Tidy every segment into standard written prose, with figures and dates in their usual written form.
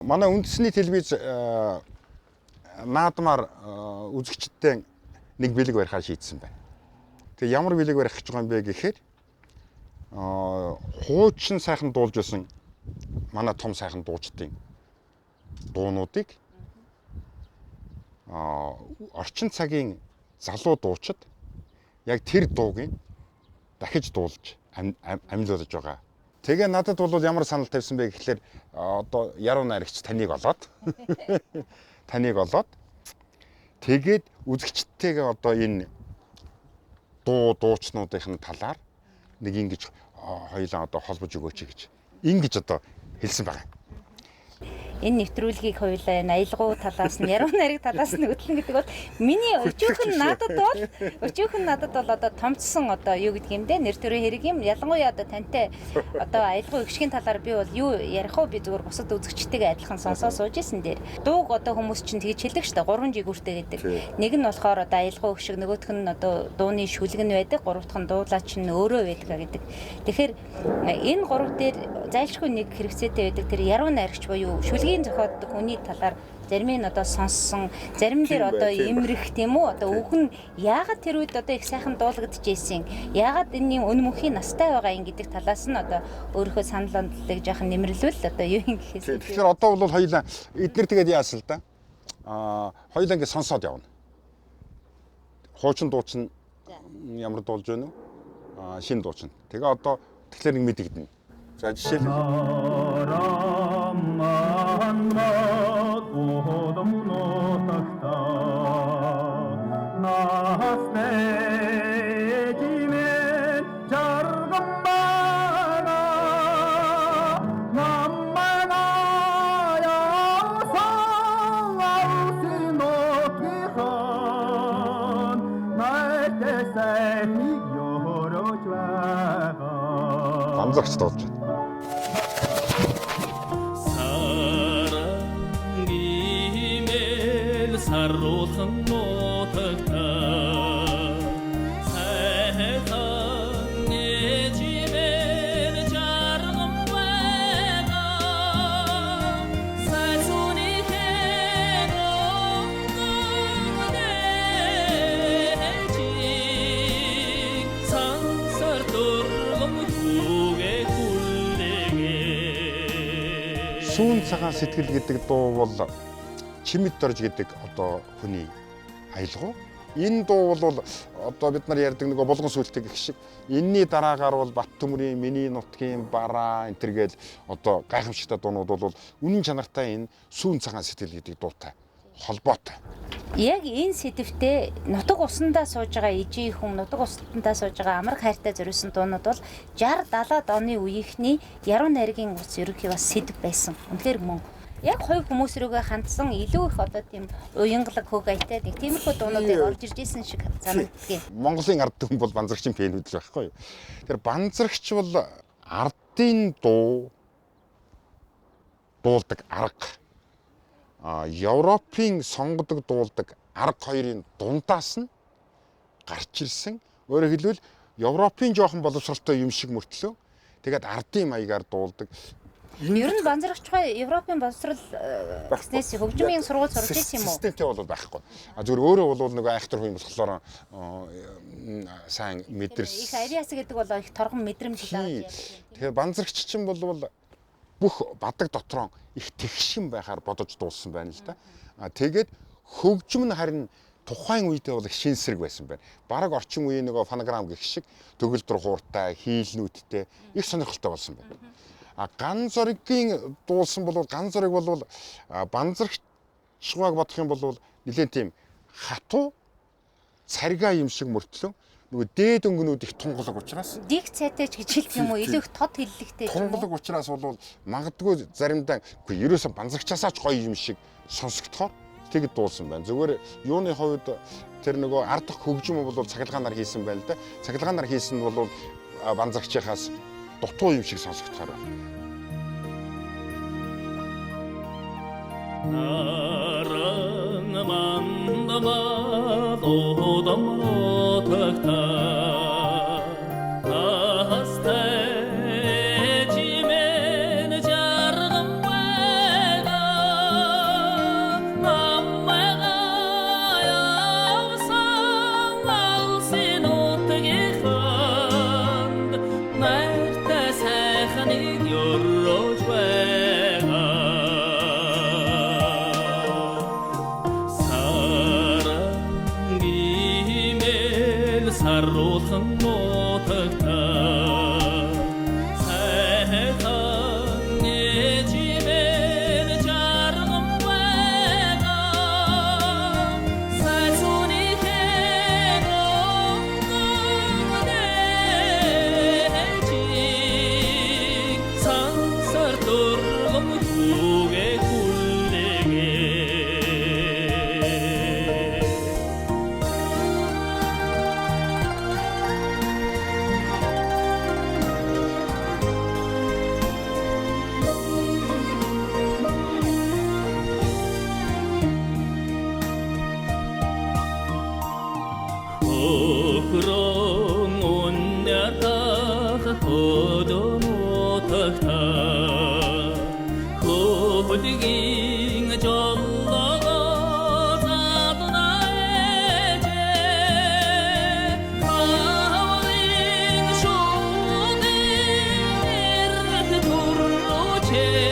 Манай үндэсний телевиз наадмаар үзэгчдтэй нэг бэлэг барихаар шийдсэн байна. Тэгээ ямар бэлэг барих гэж байгаа юм бэ гэхээр хуучин сайхан дуулж байсан манай том сайхан дуучдын дуунуудыг орчин цагийн залуу дуучид яг тэр дуугийн дахиж дуулж амьлуулж байгаа. Тэгээ надад бол ямар санал тавьсан бэ гэхлээр одоо яруу найрагч таныг олоод таныг олоод тэгээд үзэгчдтэйгээ одоо энэ дуу дуучнуудын талаар нэг ингэж хоёулаа одоо холбож өгөөч гэж ингэж одоо хэлсэн байгаа. Энэ нэвтрүүлгийг хоёулаа энэ аялгау талаас нь, яруу найраг талаас нь хөтлөн гэдэг бол миний өчүүхэн надад бол өчүүхэн надад бол одоо томцсон одоо юу гэдэг юм бэ? Нэр төрийн хэрэг юм. Ялангуяа одоо тантай одоо аялгау эгшгийн талаар би бол юу ярих вэ? Би зүгээр бусад үзэгчтэйгээ адилхан сонсоо сууж исэн дээр. Дууг одоо хүмүүс чинь тэгж хэлдэг шүү дээ. Гурван жигүүртэй гэдэг. Нэг нь болохоор одоо аялгау эгшиг, нөгөөх нь одоо дууны шүлэг нь байдаг, гурав дахь нь дуулаач нь өөрөө байдаг гэдэг. Тэгэхээр энэ гурав дээр зайлшгүй нэг хэрэгцээтэй байдаг. Тэр яруу найрагч буюу шүлгийн зохиоддог хүний талаар зарим нь одоо сонссон, зарим дээр одоо имрэх тийм үү? Одоо үг нь яагаад тэр үед одоо их сайхан дуулагдчихсэн, яагаад энэ юм өн мөнхийн настай байгаа юм гэдэг талаас нь одоо өөрийнхөө санал онцлог жаахан нэмэрлвэл одоо юу юм гэхээс. Тэгэхээр одоо бол хоёулаа эднэр тэгээд яасан л да. Хоёулаа ингэ сонсоод явна. Хуучин дуучин ямар дуулж байна вэ? Шинэ дуучин. Тэгээ одоо тэгэхээр нэг мэдэгдэнэ. За жишээлбэл Банзарч дуулж байна. Саруулхан нутагта сайхан ээжимэн жаргам байгаа сайсуны хэн өнгөнэжиг сансар дургам түүгээ хүлээгээ. Сүүн цагаан сэтгэл гэдэг дуу бол Чимэд дорж гэдэг одоо хүний аялгау. Энэ дуу бол одоо бид нар ярьдаг нөгөө булган сүлтэг гэх шиг энэний дараагаар бол Баттөмрийн, миний нутгийн бараа энэ төр гээл одоо гайхамшигтай дуунууд бол үнэн чанартай энэ сүүн цагаан сэтгэл гэдэг дуутай холбоотой. Яг энэ сэдвтэ нутаг усандаа сууж байгаа ижийн хүн, нутаг усандаа сууж байгаа амраг хайртай зориулсан дуунууд бол 60 70-аад оны үеийнхний яруу найргийн ус ерөнхий бас сэдв байсан. Үнэхээр мөн. Яг хувь хүмүүс рүүгээ хандсан илүү их одоо тийм уянгалаг хөг аятай нэг тиймэрхүү дуунуудыг орж ирж исэн шиг санагддаг. Монголын ард түмэн бол банзрагчийн фэнүүд л байхгүй юу. Тэр банзрагч бол ардын дуу дуулдаг арга. Европын сонгодог дуулдаг арга хоёрын дундаас нь гарч ирсэн. Өөрөөр хэлбэл Европын жоохон боловсролтой юм шиг мөртлөө тэгээд ардын маягаар дуулдаг. Ер нь банзрагчгүй Европын боловсрол гэснээс хөгжмийн сургууль сурч ирсэн юм уу? Системтэй бол байхгүй. А зүгээр өөрөө бол нөгөө айхтар хүн болохоор сайн мэдэрс. Их ариас гэдэг бол их торгон мэдрэмж л авч. Тэгэхээр банзрагч чинь бол бүх бадаг дотроо их тэгшин байхаар бодож дуулсан байна л да. А тэгээд хөгжим нь харин тухайн үедээ бол их шинсэрэг байсан байна. Бараг орчин үеийн нөгөө фонограм гэх шиг төгөлдөр хууртай, хийлнүүдтэй их сонирхолтой болсон байна. А ган зоригийн дуулсан бол ган зориг бол банзрагчгүйг бодох юм бол нэлээд тийм хатуу царгаа юм шиг мөртлөө нөгөө дээд өнгөнүүд их тунгалаг учраас диг цайтай ч гэж хэлдэг юм уу, илүү их тод хэллэгтэй ч юм уу. Тунгалаг учраас бол магадгүй заримдаа үгүй ерөөсөн банзрагчаасаа ч гоё юм шиг сонсогдохоор тэгэд дуулсан байна. Зүгээр юуны хувьд тэр нөгөө ардах хөгжим бол цахилгаанаар хийсэн байна л да. Цахилгаанаар хийсэн нь бол банзрагчийнхаас дутуу юм шиг сонсогдохоор байна. Наран мандама дуудам нутагта настай чимэн жаргам байгаа. Сайныг өрөөж байгаа. Саран гимэл саруулхан нутагта сайхан ээжимээр жаргам байгаа. Сайсуны хэн өнгөнэжиг сансар дөргөм хүүгээ хүлээгээ. Хөхрөн уннятах хөдөн утагта хөлгийн жоллогоо задна ээжээ. Хаврын шуудын эрх төрлөөчээ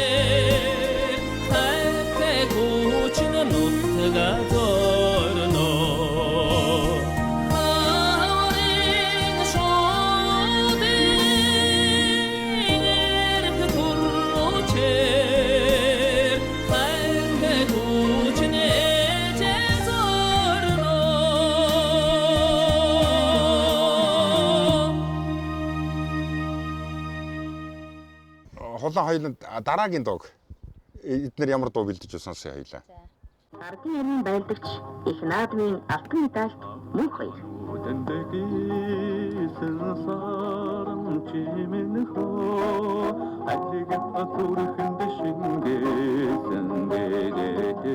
хайртай хүчин нутгаа зорно. Хаврын шуудын эрх төрлөөчээ хайртай хүчин ээжээ зорно. Хулан хоёуланд дараагийн дууг эднэр ямар дуу бэлдэж сонсъё хоёлаа. Ардын ярийн байлдагч их наадмын алтан медальт мөнх хоёр. Үдэндэгийсэн саран чимэнхөө алиг зүрхэнд шингээсэн дэгэдэ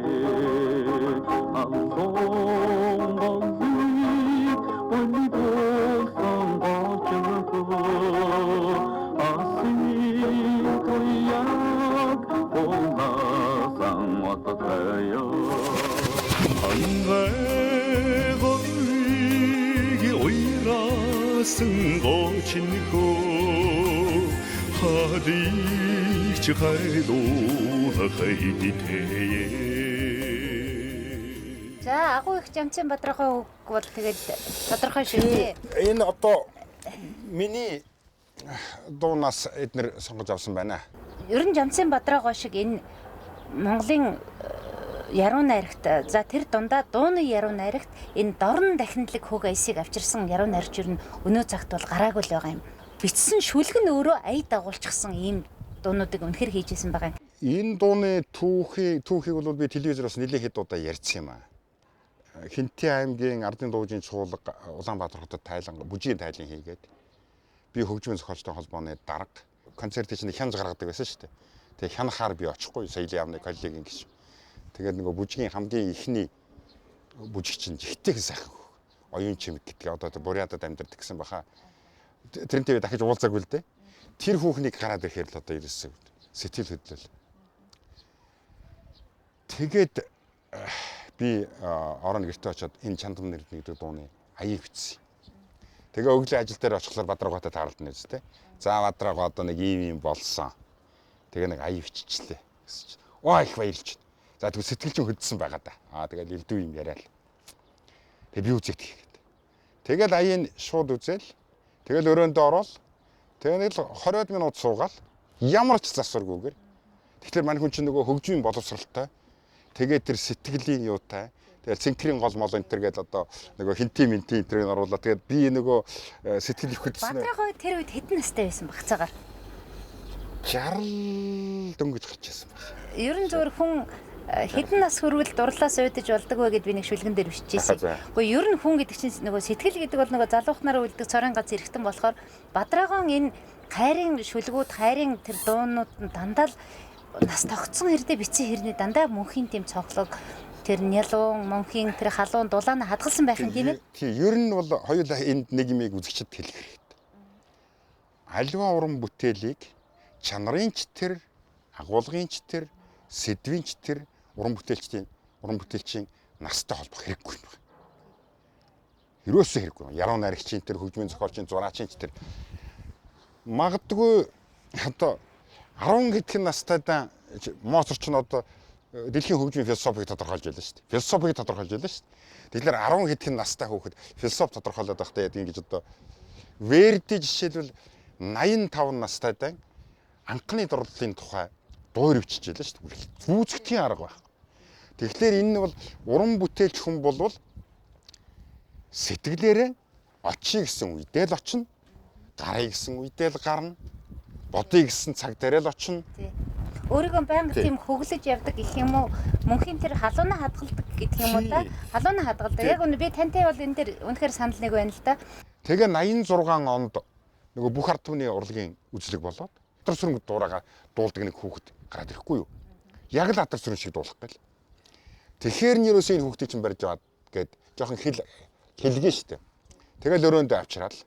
алсон голыг болидолсон гочхоо асын туяг болнасан ототая. Ангаголыг уйрасан гочинхөө хадич хайлуула хайдтэй. За, агуу их Жамцын Бадрахын үг бол тэгээд тодорхой шүү дээ. Энэ одоо миний дуунаас эднэр сонгож авсан байна. Ер нь Жамцын Бадрагоо шиг энэ Монголын яруу найрагт, за тэр дундаа дууны яруу найрагт энэ дорн дахинлаг хөг аясыг авчирсан яруу найрагч ер нь өнөө цагт бол гараагүй л байгаа юм. Бичсэн шүлэг нь өөрөө ая дагуулчихсан ийм дуунуудыг үнэхэр хийж исэн байгаа юм. Энэ дууны түүхийг бол би телевизээр бас нэлээд хэд удаа ярьсан юм аа. Хинтээ аймгийн Ардын дуужийн чуулга Улаанбаатар хотод тайлан бүжгийн тайлан хийгээд би хөгжмийн зохиолчтой холбооны дарга концерт чинь хянж гаргадаг байсан шүү дээ. Тэгээ хянахаар би очихгүй соёлын яамны коллегийн гишүүн. Тэгээд нөгөө бүжгийн хамгийн ихний бүжигч нь жигтэйхэн сайхан хөх. Оюун чимэг гэдэг одоо тэр Бурятад амьдардаг гэсэн баха. Тэрнтэй би дахиж уулзаагүй л дээ. Тэр хүүхнийг гараад ирэхээр л одоо ерөөсөө сэтгэл хөдлөл. Тэгээд би орон гэртээ очиод энэ чандам нэрдэн гэдэг дууны аяыг бичсэн. Тэгээ өглөө ажил дээр очихлоор Бадрагоотой тааралдана биз дээ. За Бадрагоо одоо нэг ийм юм болсон. Тэгээ нэг аяа биччихлээ гэсэн чинь. Оо их баярлж байна. За тэгвэл сэтгэл чинь хөдөлсөн байгаа да. Аа тэгэл элдв юм яриа л. Тэгээ би үзээд хийгээд. Тэгэл аяыг шууд үзэл. Тэгэл өрөөндөө орвол. Тэгээ нэг л 20 минут суугаал. Ямар ч засваргүйгээр. Тэгэхээр мань хүн чинь нөгөө хөгжмийн боловсралтай. Тэгээд тэр сэтгэлийн юутай. Тэгэл цэнкрийн гол мол энэ төр гээд одоо нөгөө хинти минти энэ төрийг оруулаа. Тэгээд би нөгөө сэтгэл их хөдөлсөн. Бадрагоо тэр үед хэдэн настай байсан багцаагаар? 60 дөнгөж гарч ирсэн баг. Ер нь зөвхөн хүн хэдэн нас хүрвэл дурлаас уйдаж болдог вэ гэд би нэг шүлгэн дээр бичижсэн. Гэхдээ ер нь хүн гэдэг чинь нөгөө сэтгэл гэдэг бол нөгөө залуухнаар үлдэх цорын гац эргэтэн болохоор Бадрагоон энэ хайрын шүлгүүд, хайрын тэр дуунууд нь дандаа л нас тогтсон хэрдээ бичсэн хэрний дандаа мөнхийн тийм цонхлог тэр нялуун, мөнхийн тэр халуун дулаана хадгалсан байх юм тийм ээ? Тий, ер нь бол хоёулаа энд нэг юмыг үзэгчд хэлэх хэрэгтэй. Аливаа уран бүтээлийг чанарын ч тэр, агуулгын ч тэр, сэдвийн ч тэр уран бүтээлчийн настай холбох хэрэггүй юм байна. Ерөөсөө хэрэггүй. Яруу найрагчийн тэр, хөгжмийн зохиолчийн, зураачийн ч тэр. Магадгүй Одоо 10 хэдхэн настайдаа Моцарт ч одоо дэлхийн хөгжмийн философиг тодорхойлж байлаа шүү дээ. Философиг тодорхойлж байлаа шүү дээ. Тэгэхээр 10 хэдхэн настай хүүхэд философи тодорхойлоод байхдаа яадаг ингэж одоо Верди жишээлбэл 85 настайдаа анхны дурлалын тухай дуур өвчиж байлаа шүү дээ. Гүйцэтгэхийн арга байх. Тэгэхээр энэ нь бол уран бүтээлч хүн болвол сэтгэлээрээ очие гэсэн үедээ л очино. Гарыг гэсэн үедээ л гарна. Бодъё гэсэн цаг дээрээ л очино. Өөрийгөө байнга тийм хөглөж явдаг гэх юм уу? Мөнхийн тэр халуунаа хадгалдаг гэдэг юм уу та? Халуунаа хадгалдаг. Яг үнэ би тантай бол энэ дээр үнэхээр санал нэг байна л да. Тэгээ 86 онд нөгөө бүх ард түмний урлагийн үзлэг болоод атар сүрэнг дуурайгаа дуулдаг нэг хүүхэд гараад ирэхгүй юу? Яг л атар сүрэн шиг дуулах гээл. Тэгэхээр нь ерөөсөө энэ хүүхдийг чинь барьж аваад гээд жоохон хэл хэлгээ штэ. Тэгэл өрөөндөө авчраал.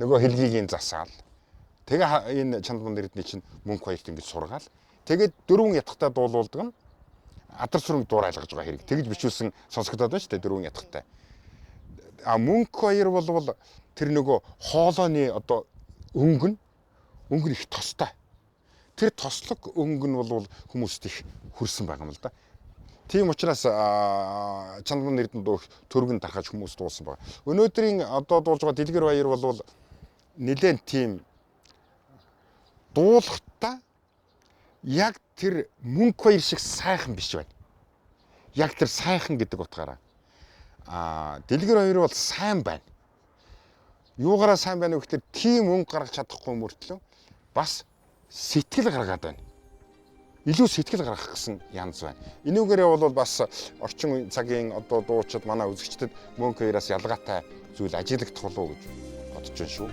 Нөгөө хэлгийг засаал. Тэгээ энэ Чандман эрдний чинь мөнх хоёрт ингэж сургаал. Тэгээд дөрвөн ятгахтай дуулуулдаг нь адар сүрэнг дуур айлгаж байгаа хэрэг. Тэгж бичүүлсэн сонсогдоод байна шүү дээ дөрвөн ятгахтай. А мөнх хоёр болвол тэр нөгөө хоолойны одоо өнгө нь их тостой. Тэр тослог өнгө нь бол хүмүүст их хүрсэн байгаа юм л да. Тийм учраас Чандман эрдэнэ дуу төргөн тархаж хүмүүс дуулсан байгаа. Өнөөдрийн одоо дуулж байгаа Дэлгэр баяр бол нэлээд тийм дуулахтаа яг тэр мөнх баяр шиг сайхан биш байна. Яг тэр сайхан гэдэг утгаараа. Дэлгэр баяр бол сайн байна. Юугаараа сайн байна вэ гэхээр тийм өнгө гаргаж чадахгүй мөртлөө бас сэтгэл гаргаад байна. Илүү сэтгэл гаргах гэсэн янз байна. Энүүгээрээ бол бас орчин цагийн одоо дуучид манай үзэгчдэд мөнх хоёроос ялгаатай зүйл ажиглагдах болов уу гэж бодож байна шүү.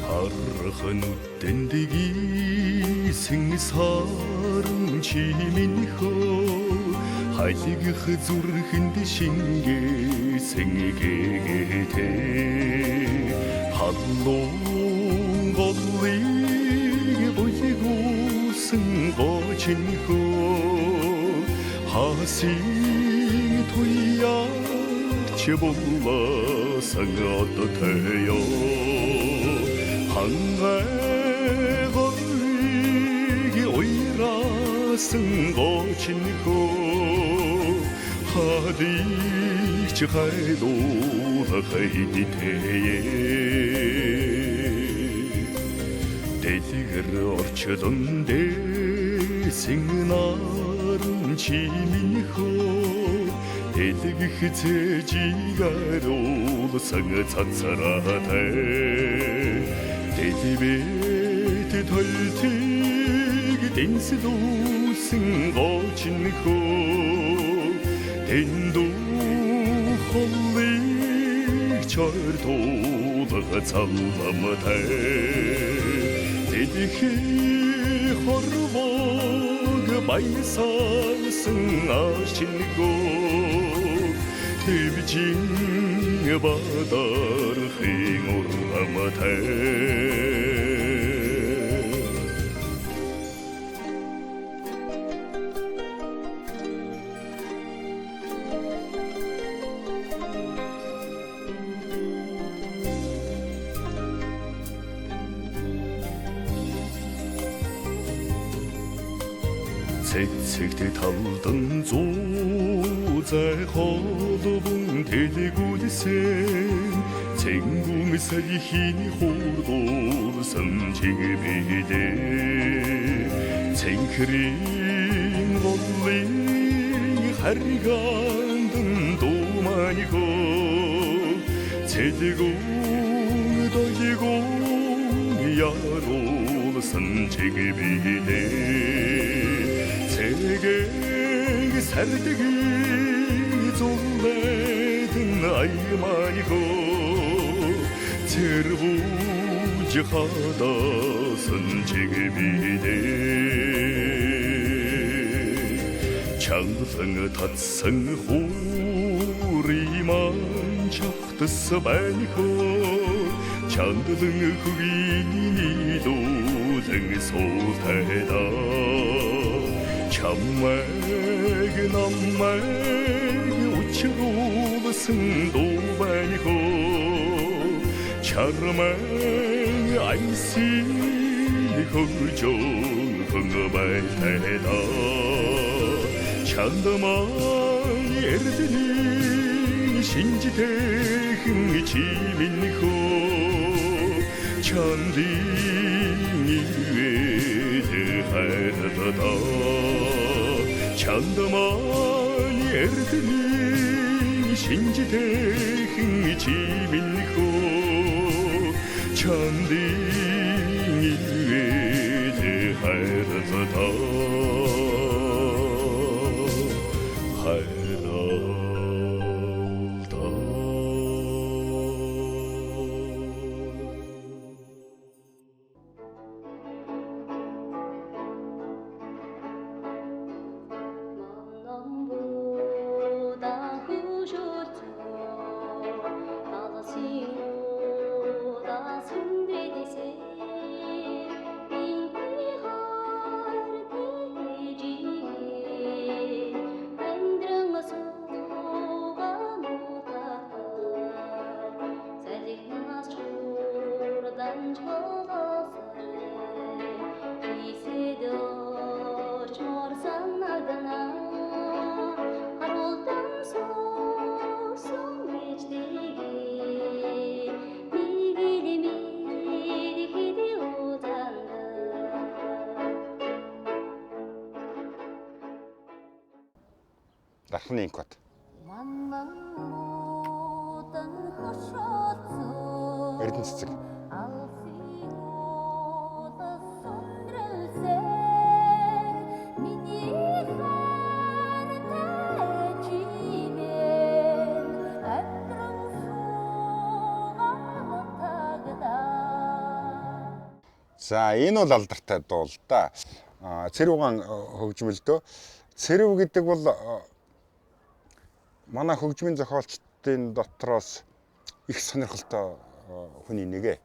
Хархан үдэндгийсэн саран чимэнхөө халигх зүрхэнд шингээсэн гээтэй халуун голыг булгуусан гочинхөө хасын туяач булласан одтой хангай голыг уйрасан гочинхөө хадич хайлуулах хэдтэй дэлгэр орчлон дээсэн наран чимэнхөө дэлгэх цэжигаруулсан цацраатай дэлбэт толтыг дэнслүүлсэн гочинхөө тэндүү холлыг чойртуулах цалламтай дэлхий хорвог баясалсан ашинхөө тэвжин бадархын урамтай. Цэцэгт талдан зүүзай холбон дэлгүүлсэн цэнгүм сэлхийн хурдуулсан чиглэлээ цэнхрийн голын харгандан думанихо цэлгүн долгон яруулсан чиглэлээ цэгийг сэрдэгийг зуллэдэн айманихо цэрвүүж хадасан чиглэлээ чангалан татсан хуриман чавтас байнхо чандлан хөгийн нийлүүлэн суултайда чамайг намайг учруулсан дуу байнхо Чарман айсын хөгжөөхөн байлаа. Чандман эрдэний шинжтэйхэн чимэн хөө чандын ивэд хайртаа. Чандман эрдэний шинжтэйхэн чимэн хөө чандын ивэд хайртаа. Дархны инкот. Эрдэнэ цэцэг. За энэ бол алдартай дуу л да. Цэрэг угаан хөгжмөлдөө. Цэрэг гэдэг бол манай хөгжмийн зохиолчдын дотроос их сонирхолтой хүний нэг.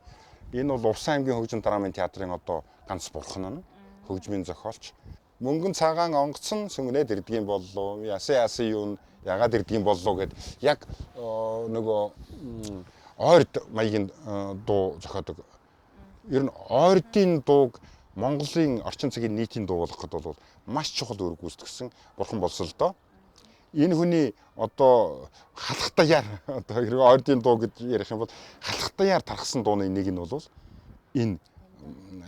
Энэ бол Увсан аймгийн хөгжим драмын театрын одоо ганц бурхан нь хөгжмийн зохиолч. Мөнгөн цагаан онгоцон сүнгнээд ирдгийн боллоо. Ясан яасан юу н ягаад ирдгийн боллоо гэд яг нөгөө ойрд маягийн дуу зохиодог. Ер нь ойрдын дууг Монголын орчин цагийн нийтийн дуу болгоход бол маш чухал үүрэг гүйцэтгсэн бурхан болсон л доо. Энэ хүний одоо халахтаяар одоо хэрэг ойрдын дуу гэж ярих юм бол халахтаяар тархсан дууны нэг нь бол энэ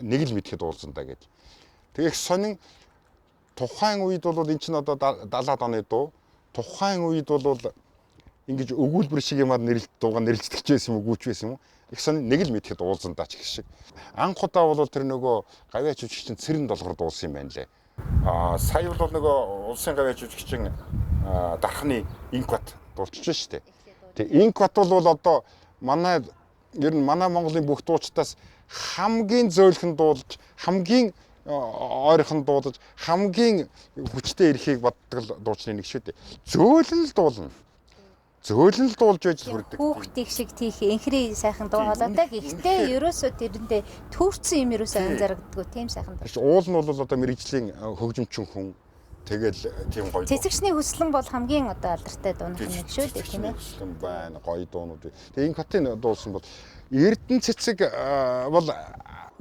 нэг л мэдэхэд уулзсан да гэж. Тэгээ их сонин тухайн үед бол эн чинь одоо 70-аад оны дуу. Тухайн үед бол ингэж өгүүлбэр шиг юмар нэрлэлт дуугаа нэрлэлдэг ч байсан юм уу, гүйч байсан юм уу? Их сонин нэг л мэдэхэд уулзсан даа ч гэх шиг. Анх удаа бол тэр нөгөө гавьяа жүжигчин Цэрэн долгор дуулсан юм байна лээ. Сая бол нөгөө улсын гавьяа жүжигчин Дархны Инкват дуулчихж штэ. Тэгээ Инкват бол одоо манай ер нь манай Монголын бүх дуучдаас хамгийн зөөлхөн дуулж, хамгийн ойрхон дуулж, хамгийн хүчтэй эрхийг боддог дуучны нэг шүү дээ. Зөөлөн л дуулна. Зөөлөн л дуулж байж хүрдэг. Хүүхдийг шиг тийх энхрээ сайхан дуу хоолойтой. Гэхдээ ерөөсөө тэрэндээ түүрцэн юм ерөөсөө анзаарагддаггүй тийм сайхан дуу. Уул нь бол одоо мэрэгжлийн хөгжимчин хүн. Тэгэл тийм гоё. Цэцэгчний хүслэн бол хамгийн одоо алдартай дууных нэг шүү дээ тийм ээ. Хүслэн байна, гоё дуунууд. Тэгээ энэ хотын дуулсан бол Эрдэнэ цэцэг бол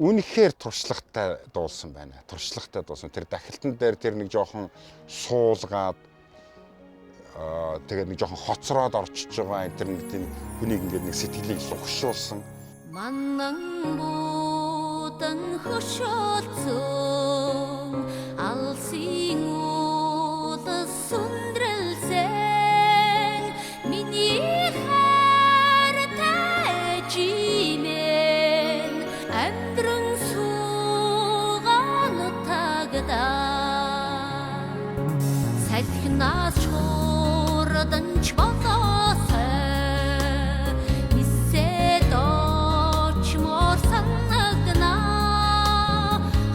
үнэхээр туршлагатай дуулсан байна. Туршлагатай дуулсан. Тэр дахилтан дээр тэр нэг жоохон суулгаад тэгээд нэг жоохон хоцроод орчиж байгаа энэ тэр нэг тийм хүнийг ингээд нэг сэтгэлийг лугшуулсан. Маннан будан хөшөөлцөн алсын улас сүндрэлсэн миний хайртай чимэн амьдран суугаан тагдаа салхинаас хурдан ч болоосой нисээд очмоор санагнаа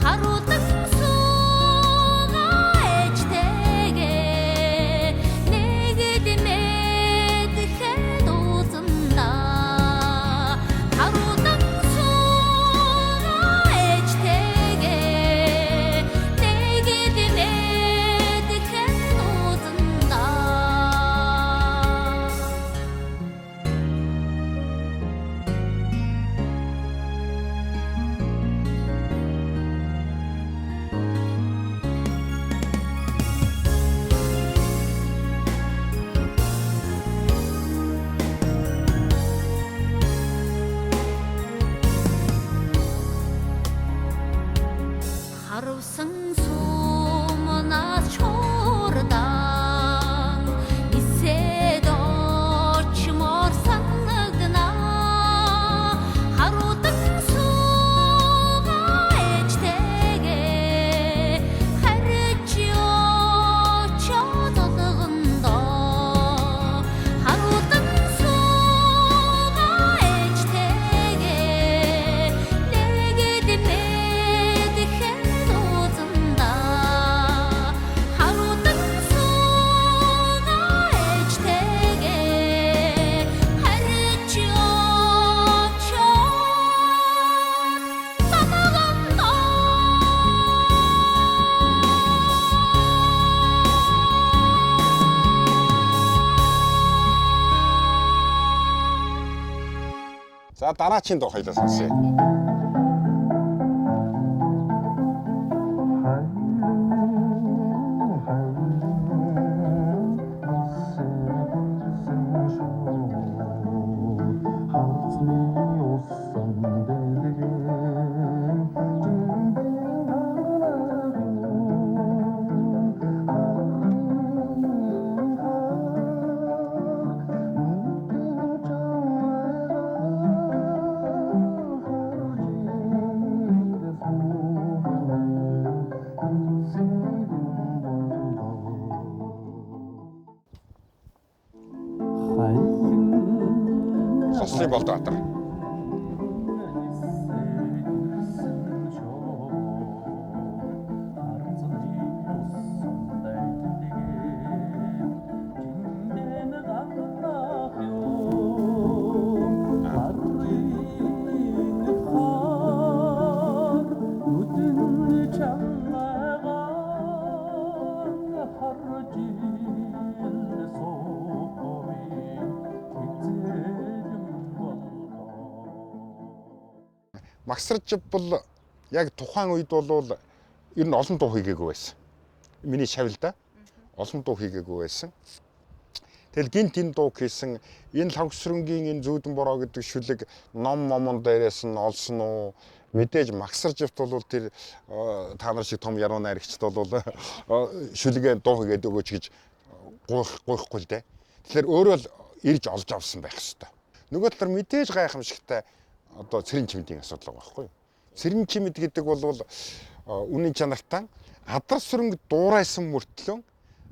харуулан суугаа ээжтэйгээ За дараачийн дуу хоёлаа сонсъё. Лослын Болдбаатар. Магсарч бол яг тухайн үед бол ер нь олон дуу хийгээгүй байсан. Миний шавь л да. Олон дуу хийгээгүй байсан. Тэгэл гинт энэ дуу хийсэн, энэ лавгсрөнгийн энэ зүүдэн бороо гэдэг шүлэг ном момон дээрээс нь олсон уу? Мэдээж Магсарживт бол тэр та нар шиг том яруу найрагчд бол шүлгээ дуу хийгээд өгөөч гэж гуйхгүй л дээ. Тэгэхээр өөрөө л ирж олж авсан байх хэвээр. Нөгөө талаар мэдээж гайхамшигтай одоо цэрэн чимдийн асуудал байгаа байхгүй юу? Цэрэн чимэд гэдэг бол үнэн чанартай адар сүрэнг дуурайсан мөртлөө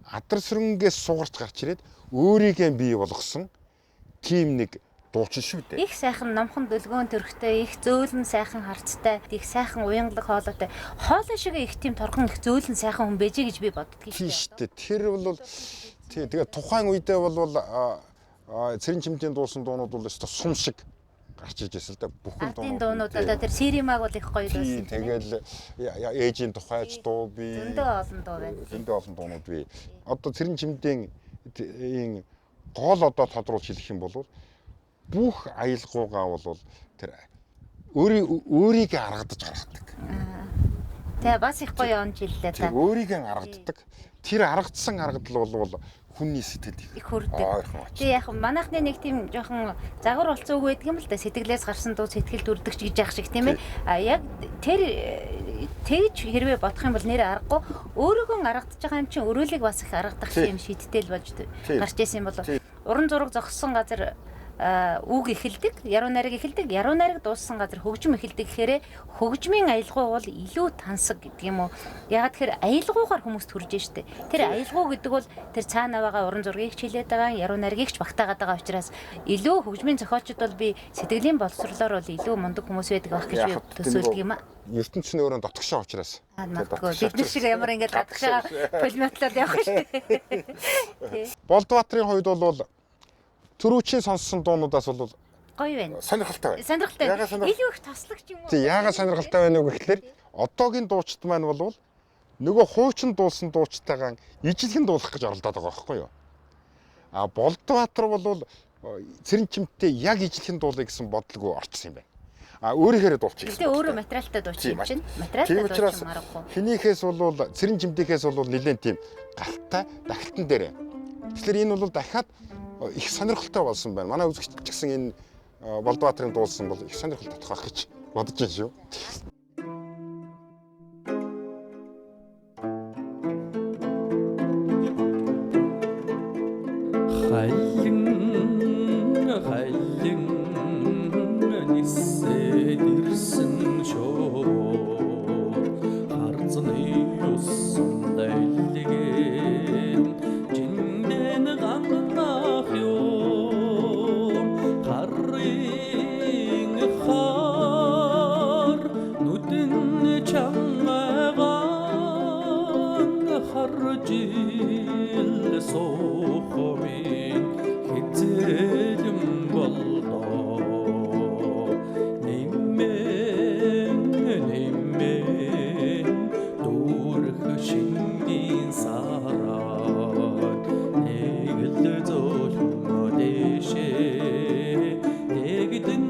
адар сүрэнгээс сугарч гарч ирээд өөрийгөө бий болгосон тийм нэг дуучин шүү дээ. Их сайхан номхон дөлгөөн төрхтэй, их зөөлөн сайхан харцтай, их сайхан уянгалаг хоолойтой. Хоолой шиг их тийм торгон их зөөлөн сайхан хүн бэжээ гэж би боддгийг шүү дээ. Тэр бол тий тэгээ тухайн үедээ бол цэрэн чимдийн дуусан дуунууд бол өстой сум шиг гарч иж байсан л да. Бүхэн дуунууд. Дуунууд одоо тэр Сиримаг бол их гоё дуусан. Тэгэл ээжийн тухайч дуу би. Зөндөө олон дуу байна. Зөндөө олон дуунууд би. Одоо цэрэн чимдийн ийм гол одоо тодруулж хэлэх юм бол бүх аялгуугаа бол тэр өөрийгөө аргадаж гаргадаг. Тэ бас их гоё он жиллээ та. Өөрийгөө аргаддаг. Тэр аргадсан аргадал бол хүний сэтгэлд их хүрдэг. Тэг яг манайхны нэг тийм жоохон загвар болцсон үг байдаг юм л да. Сэтгэлээс гарсан дуу сэтгэлд үрдэгч гэж яах шиг тийм ээ. А яг тэр тэгж хэрвээ бодох юм бол нэр аргагүй өөрөөгөө аргадаж байгаа юм чинь өрөөлийг бас их аргадах юм шийдтэл болж гарч исэн юм бол уран зураг зогссон газар үг эхэлдэг, яруу найраг эхэлдэг, яруу найраг дууссан газар хөгжим эхэлдэг гэхээр хөгжмийн аялгау бол илүү тансаг гэдэг юм уу? Ягаад тэгэхээр аялгаугаар хүмүүст хүрж штэ. Тэр аялгау гэдэг бол тэр цаана байгаа уран зургийг ч хилээд байгаа, яруу найргийг ч багтаагаад байгаа учраас илүү хөгжмийн зохиолчд бол би сэтгэлийн боловсрлоор бол илүү мундаг хүмүүс байдаг байх гэж би төсөөлдөг юм а. Ертөнц нь өөрөө дотгошоо учраас. Магадгүй бид нар шиг ямар ингэж гадагшаа пулеметлоод явах штэ. Болдбаатрын хувьд бол түрүүчийн сонссон дуунуудаас бол гоё байна. Сонирхолтой байна. Сонирхолтой. Илүү их тослогч юм уу? Тий, яагаад сонирхолтой байна вэ гэхлээр одоогийн дуучид маань бол нөгөө хуучин дуулсан дуучтайгаан ижилхэн дуулах гэж оролдоод байгаа байхгүй юу? А Болдбаатар бол цэрэн чимттэй яг ижилхэн дуулъя гэсэн бодлого орчихсон юм байна. А өөрийнхээрээ дуулчих. Гэтэ өөрөө материалтай дуучин юм чинь. Материалтай дуучин аргагүй. Хинийхээс бол цэрэн чимтийнхээс бол нэлээд тийм галтай дахилтан дээр. Тэгэхээр энэ бол дахиад их сонирхолтой болсон байна. Манай үзэгч ч гэсэн энэ Болдбаатрын дуулсан бол их сонирхол татах байх гэж бодож байна шүү. Халин халин нисээд ирсэн шоор харцны юусан дайлгэн жиндэн ганнах юм харын хар нүдэн чамайгаан харж ил сохомын хизээлэн болдоо нэмэн нэмэн дүүрх шингийн сараад нэг л зөөлхөн дэшээ нэгдэн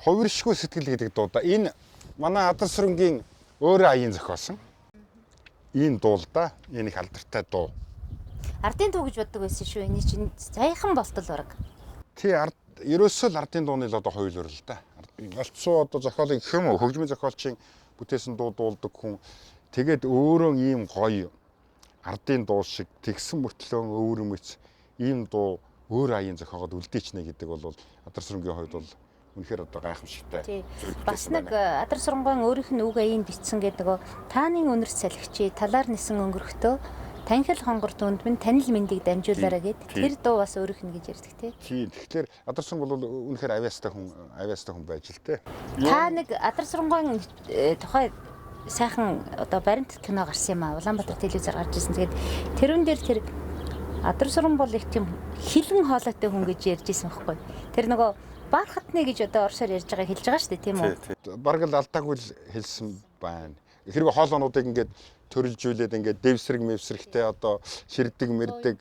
Хувиршгүй сэтгэл гэдэг дуу да. Энэ манай Адар сүрэнгийн өөрөө аяын зохиосон. Энэ дуу л да. Энэ их алдартай дуу. Ардын дуу гэж боддог байсан шүү. Энэ чинь заяхан болтол бараг. Тий, ард ерөөсөө л ардын дууны л одоо хувилбар л да. Галцуу одоо зохиолыг гэх юм уу хөгжмийн зохиолчийн бүтээсэн дуу дуулдаг хүн тэгээд өөрөө ийм гоё ардын дуу шиг тэгсэн мөртлөө өвөрмөц ийм дуу өөр аяын зохиогоод үлдээчнэ гэдэг бол Адар сүрэнгийн хувьд бол үнэхээр одоо гайхамшигтай. Бас нэг Адар сурангуйн өөрийнх нь үг аяыг бичсэн гэдэг нөгөө тааны үнэрт салхичи талаар нисэн өнгөрөхтөө танхил хонгор түнд минь танил мэндийг дамжуулаарай гэд тэр дуу бас өөрийнх нь гэж ярьдаг тий. Тий. Тэгэхээр Адар суранг бол үнэхээр авьяастай хүн байж л тээ. Та нэг Адар сурангуйн тухай сайхан одоо баримт кино гарсан юм аа. Улаанбаатар телевизээр гарч ирсэн. Тэгээд тэрүүн дээр тэр Адар суран бол их тийм хилэн хоолойтой хүн гэж ярьж исэн байхгүй. Тэр нөгөө бархатны гэж одоо орсоор ярьж байгаа хэлж байгаа шүү дээ, тийм үү? Бараг л алдаагүй л хэлсэн байна. Хэрвээ хоолоонуудыг ингээд төрөлжүүлээд ингээд дэвсрэг мэвсрэгтэй одоо ширдэг мэрдэг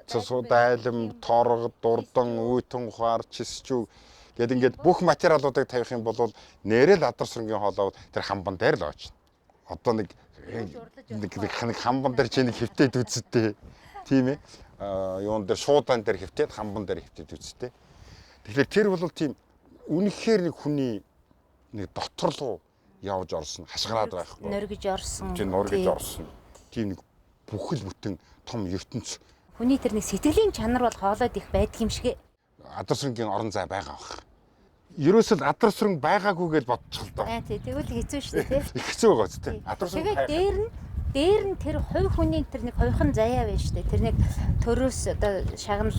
цус дайлам торго дурдан үйтэн ухаар чисчүү гэд ингээд бүх материалуудыг тавих юм бол нэрэл Адар сүрэнгийн хоолой тэр хамбан дээр л очно. Одоо нэг нэг хамбан дээр чи нэг хөвтөд үзтээ. Тийм ээ. Юун дээр шуудан дээр хөвтөд хамбан дээр хөвтөд үзтээ. Тэгэхээр тэр бол тийм үнэхээр нэг хүний нэг дотор руу явж орсон, хашгираад байхгүй. Норгиж орсон. Тийм, норгиж орсон. Тийм нэг бүхэл бүтэн том ертөнц. Хүний тэр нэг сэтгэлийн чанар бол хоолойд их байдаг юм шиг. Адар сүрэнгийн орон зай байгаа бах. Ерөөсөө Адар сүрэн байгаагүй гэж бодчих л доо. Аа тий, тэгвэл хэцүү шүү дээ, тий. Их хэцүү байгаа ч тий. Адар сүрэн. Тэгээд дээр нь тэр хувь хүний тэр нэг хувьхан заяа байна шүү дээ. Тэр нэг төрөөс одоо шагнал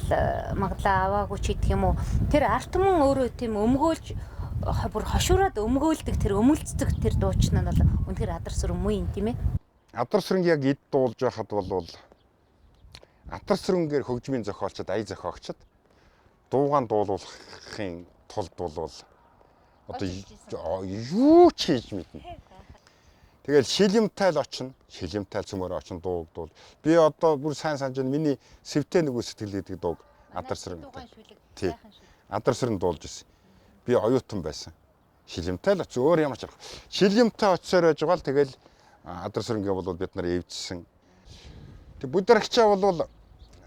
маглаа аваагүй ч гэх юм уу. Тэр арт түмэн өөрөө тийм өмгөөлж бүр хошуураад өмгөөлдөг тэр өмөлцдөг тэр дуучин нь бол үнэхээр Адар сүрэн муу юм тийм ээ. Адар сүрэнг яг эд дуулж байхад бол Адар сүрэнгээр хөгжмийн зохиолчд, ая зохиогчд дуугаан дуулуулахын тулд бол одоо юу ч хийж мэднэ. Тэгэл шилэмтай л очно. Шилэмтай цөмөр очно дууг дуул. Би одоо бүр сайн санаж байна. Миний сэвтэй нөгөө сэтгэл гэдэг дууг Адар сүрэн. Тий. Адар сүрэн дуулж ирсэн. Би оюутан байсан. Шилэмтай л очив. Өөр ямар ч арга. Шилэмтай очсоор байж байгаа л тэгэл Адар сүрэнгээ бол бид нар эвдсэн. Тэг бүдэрхчаа бол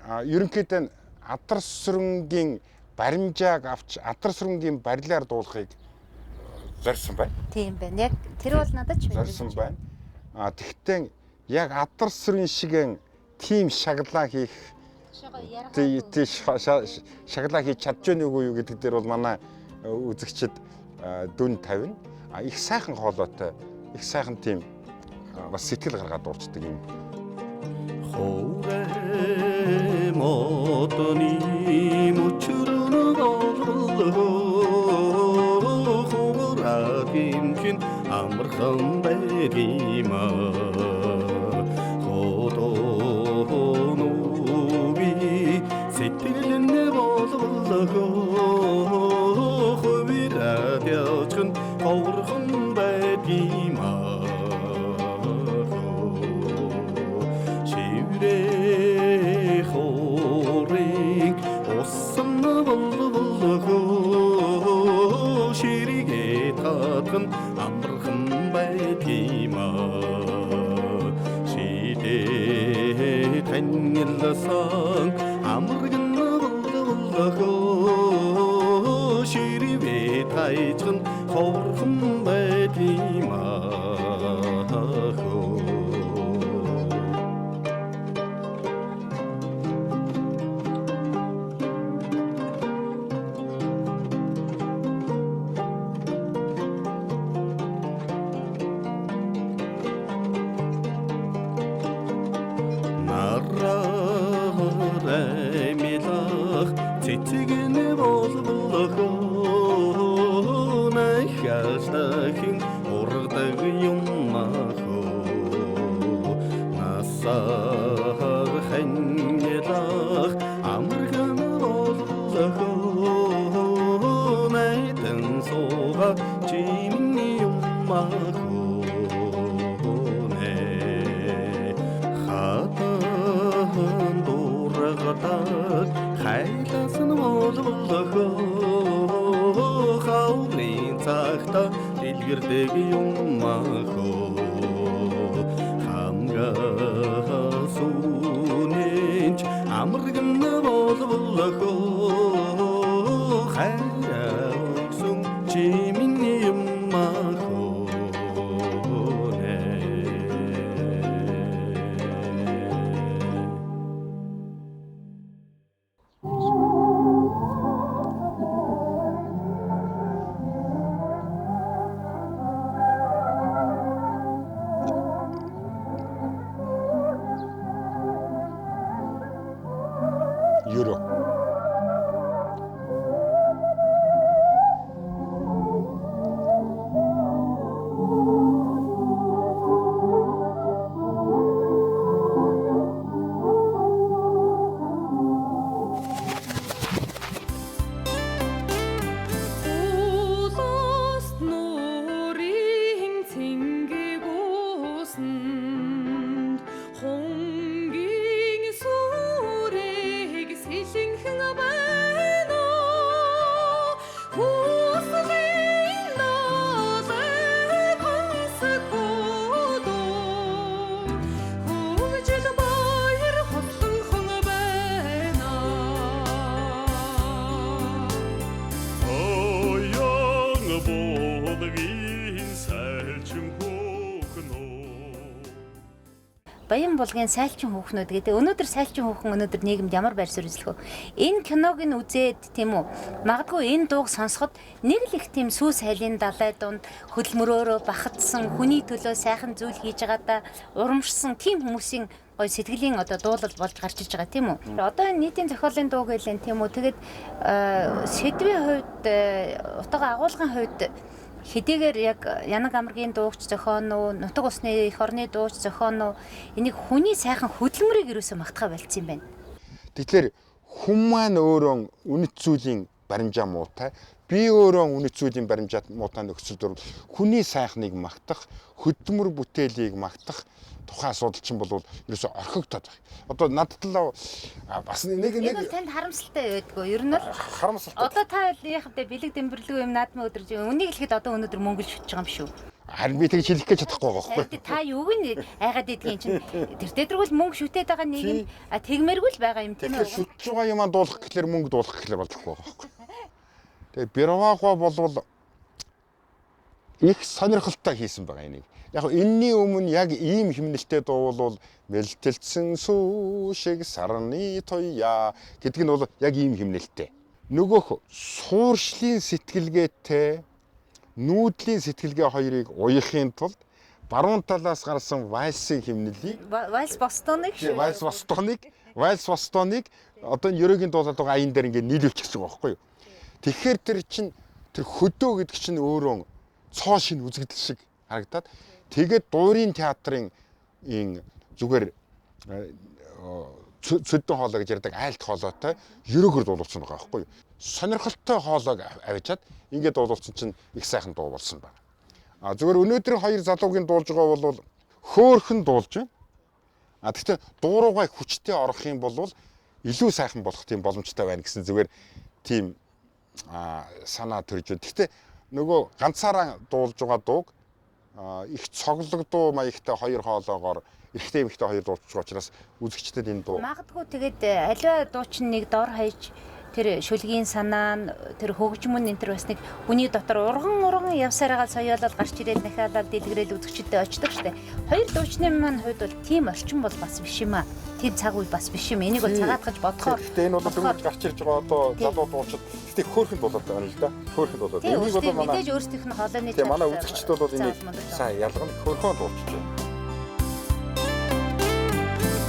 ерөнхийдөө адар сүрэнгийн баримжааг авч адар сүрэнгийн барилаар дуулахыг зорьсон байна. Тийм байна. Яг тэр бол надад ч зорьсон байна. А тэгтээ яг адар сүрэн шиг тийм шаглаа хийх тий шаглаа хийж чадж гэнэ үгүй юу гэдэг дээр бол манай үзэгчид дүн тавина. А их сайхан хоолойтой, их сайхан тийм бас сэтгэл гаргаад дуурчдаг юм. Хоорэ модны мөчрөн боллоо хуурагын чин амархан байдгийма хотоонови сэтгэлэн боллоо хувираад явчихын ховорхон байдгийма шиврээ хорыг усан боллоо ширигээ татхан амархан байдгийма шидээ танилсан амарган боллоо ширивээ тайчхан ховорхон байдгийма. Нараарай цэцгэн боллоо нахаштахин ургадаг юмахо насаар ханьлах амархан боллоо найдан сууга чимний юмахо нэ хатан дургадаг хайласан боллоо хаврын цагта дэлгэрдэг юмахо хамгаас үнэнч амарган боллоо хайраа өгсөн чимний юмахо. Ерөө. Улус нуурын цэнгийг усанд хонгийн сүрэг сэлэнхэн байна уу хүслийн налыг онсгодоо хөгжил баяр хослонхон байна. Оян булгийн сайлчин хүүхнөө. Баян булгийн сайлчин хүүхнүүд гэдэг. Өнөөдөр сайлчин хүүхэн өнөөдөр нийгэмд ямар байр суурь эзлэх вэ? Энэ киног нь үзээд тийм үү? Магадгүй энэ дууг сонсоход нэг л их тийм сүү сайлын далай дунд хөдөлмөрөөрөө бахадсан хүний төлөө сайхан зүйл хийж байгаадаа урамшсан тийм хүмүүсийн гой сэтгэлийн одоо дуулал болж гарч иж байгаа тийм үү? Одоо энэ нийтийн зохиолын дуу гэлэн тийм үү? Тэгээд сэдвийн хувьд утга агуулгын хувьд хэдийгээр яг Янаг амаргийн дуугч зохион уу, нутаг усны эх орны дуугч зохион уу, энийг хүний сайхан хөдөлмөрийг ерөөсөө магтахаа болцсон юм байна. Тэгэхээр хүн маань өөрөө үнэт зүйлийн баримжаа муутай, би өөрөө үнэт зүйлийн баримжаа муутай нөхцөл дөрв хүний сайхныг магтах, хөдөлмөр бүтээлийг магтах тухайн асуудал чинь бол ерөөсөө орхигдоод байна. Одоо надад л бас нэг Энэ бол танд харамсалтай байдгүй. Ер нь бол харамсалтай. Одоо та яг вэ бэлэг дэмбэрлэг юм наадмын өдөр үнийг хэлэхэд одоо өнөөдөр мөнгөлж шүтж байгаа юм шүү. Харин би тэгж хэлэх гэж чадахгүй байгаа байхгүй. Та юуг нь айгаад идэгин чинь тэр дэдргүүл мөнгө шүтээд байгаа нэг нь тэгмэргүй л байгаа юм тийм үү? Тэгэхээр шүтж байгаа юмаа дуулах гэхлээр мөнгө дуулах гэхлээр болж өгөх байгаа байхгүй. Тэгээ Бирвагва болвол их сонирхолтой хийсэн байгаа энийг. Яг энэний өмнө яг ийм химнэлтэй дуу бол мэлтэлсэн сүү шиг сарны туяа гэдэг нь бол яг ийм химнэлтэй. Нөгөөх сууршлын сэтгэлгээтэй нүүдлийн сэтгэлгээ хоёрыг уяхын тулд баруун талаас гарсан вальсын химнэлийг Вальс Бостоныг шүү. Вальс Бостоныг Вальс Бостоныг одоо энэ ерөөгийн дуулаад байгаа аян дээр ингээд нийлүүлчихсэн байгаа байхгүй юу. Тэгэхээр тэр чин тэр хөдөө гэдэг чинь өөрөө цоо шин үзэгдэл шиг харагдаад тэгээд дуурийн театрын ин зүгээр цөдөн хоолой гэж ярьдаг айлт хоолойтой ерөөгөр дуулуулсан байгаа байхгүй юу. Сонирхолтой хоолойг авчиад ингээд дуулуулсан чинь их сайхан дуу болсон байна. А зүгээр өнөөдрийн хоёр залуугийн дуулж байгаа бол хөөхөн дуулж байна. А тэгтээ дуу руугаа хүчтэй орох юм бол илүү сайхан болох тийм боломжтой байна гэсэн зүгээр тийм санаа төрж байна. Тэгтээ нөгөө ганцаараа дуулж байгаа дууг их цоглог дуу маягтай хоёр хоолоогоор эрэгтэй эмэгтэй хоёр дуулж байгаа учраас үзэгчдэд энэ дуу магадгүй тэгээд аливаа дуучин нэг дор хаяж тэр шүлгийн санаа нь тэр хөгжмөн энэ төр бас нэг хүний дотор урган урган явсараагаа соёолол гарч ирээд дахиалал дэлгэрэл үзэгчдэд очдог штэ. Хоёр дуучны маань хувьд бол тийм орчин бол бас биш юм а. Тийм цаг үе бас биш юм. Энийг бол цагаатгаж бодохоор. Гэхдээ энэ бол дөнгөж гарч ирж байгаа одоо залуу дуучид гэхдээ хөөхөн дуулаад байгаа юм л да. Хөөхөн дуулаад. Энийг бол манай мэдээж өөрсдийнх нь хоолойны чадвар. Манай үзэгчд бол энийг сайн ялгана хөөхөн дуулчих байна.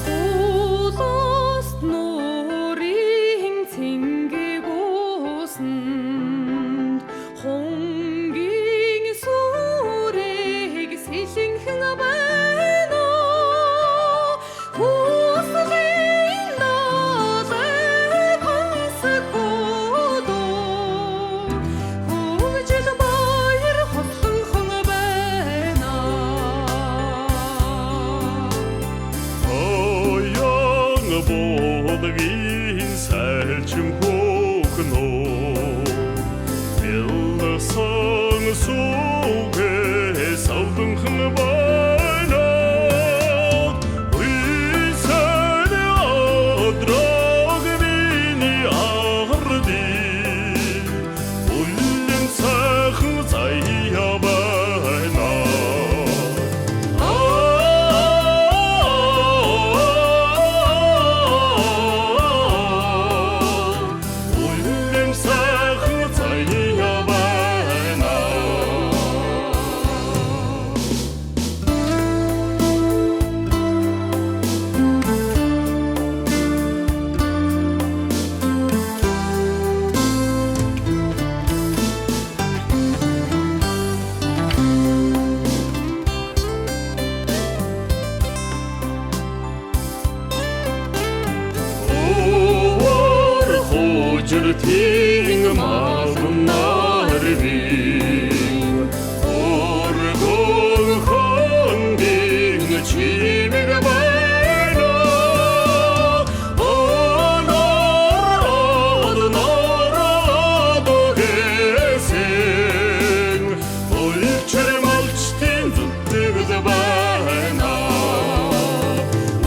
Улус нуурын цэнгийг усанд хонгийн сүрэг сэлэнхэн байна. Хүслийн налыг хонсгодоо хөгжил баяр хотлонхон байна. Оян болгийн сайлчим хөхнөө Бэлсэн сүгэ савдынхан байна. Уйсан одрог миний ардын Үлэн сайхан заяа байна. Үлэн сайхан заяа байна. Уур хужиртийн малнар бин Оргон хонгийн чимэг байна. Онор однор одогэсэн Улчир малчтын зүтгэл байна.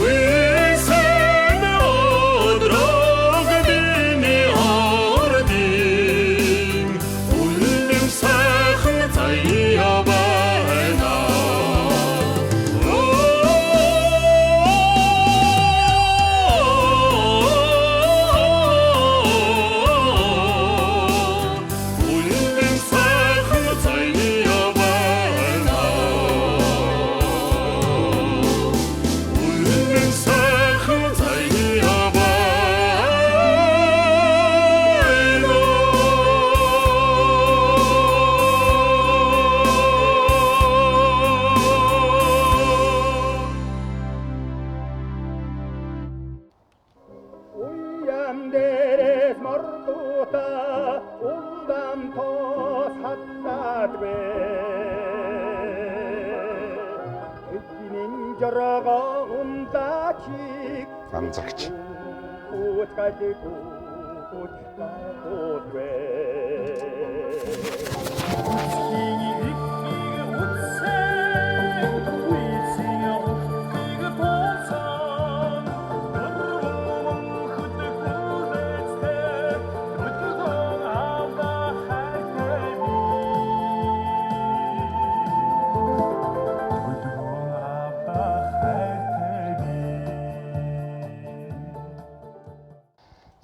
Уйсан одрог миний ордын Үлэм сайхан заяа байна. Үлэм сайхан заяа байна. Үлэн сайхан заяа байна. Уян дээрээс мордуута улам тоос хаттадвэ. Эдний жоргоо ундачиг Анзагч. Үцгалгүй үцгалгүй.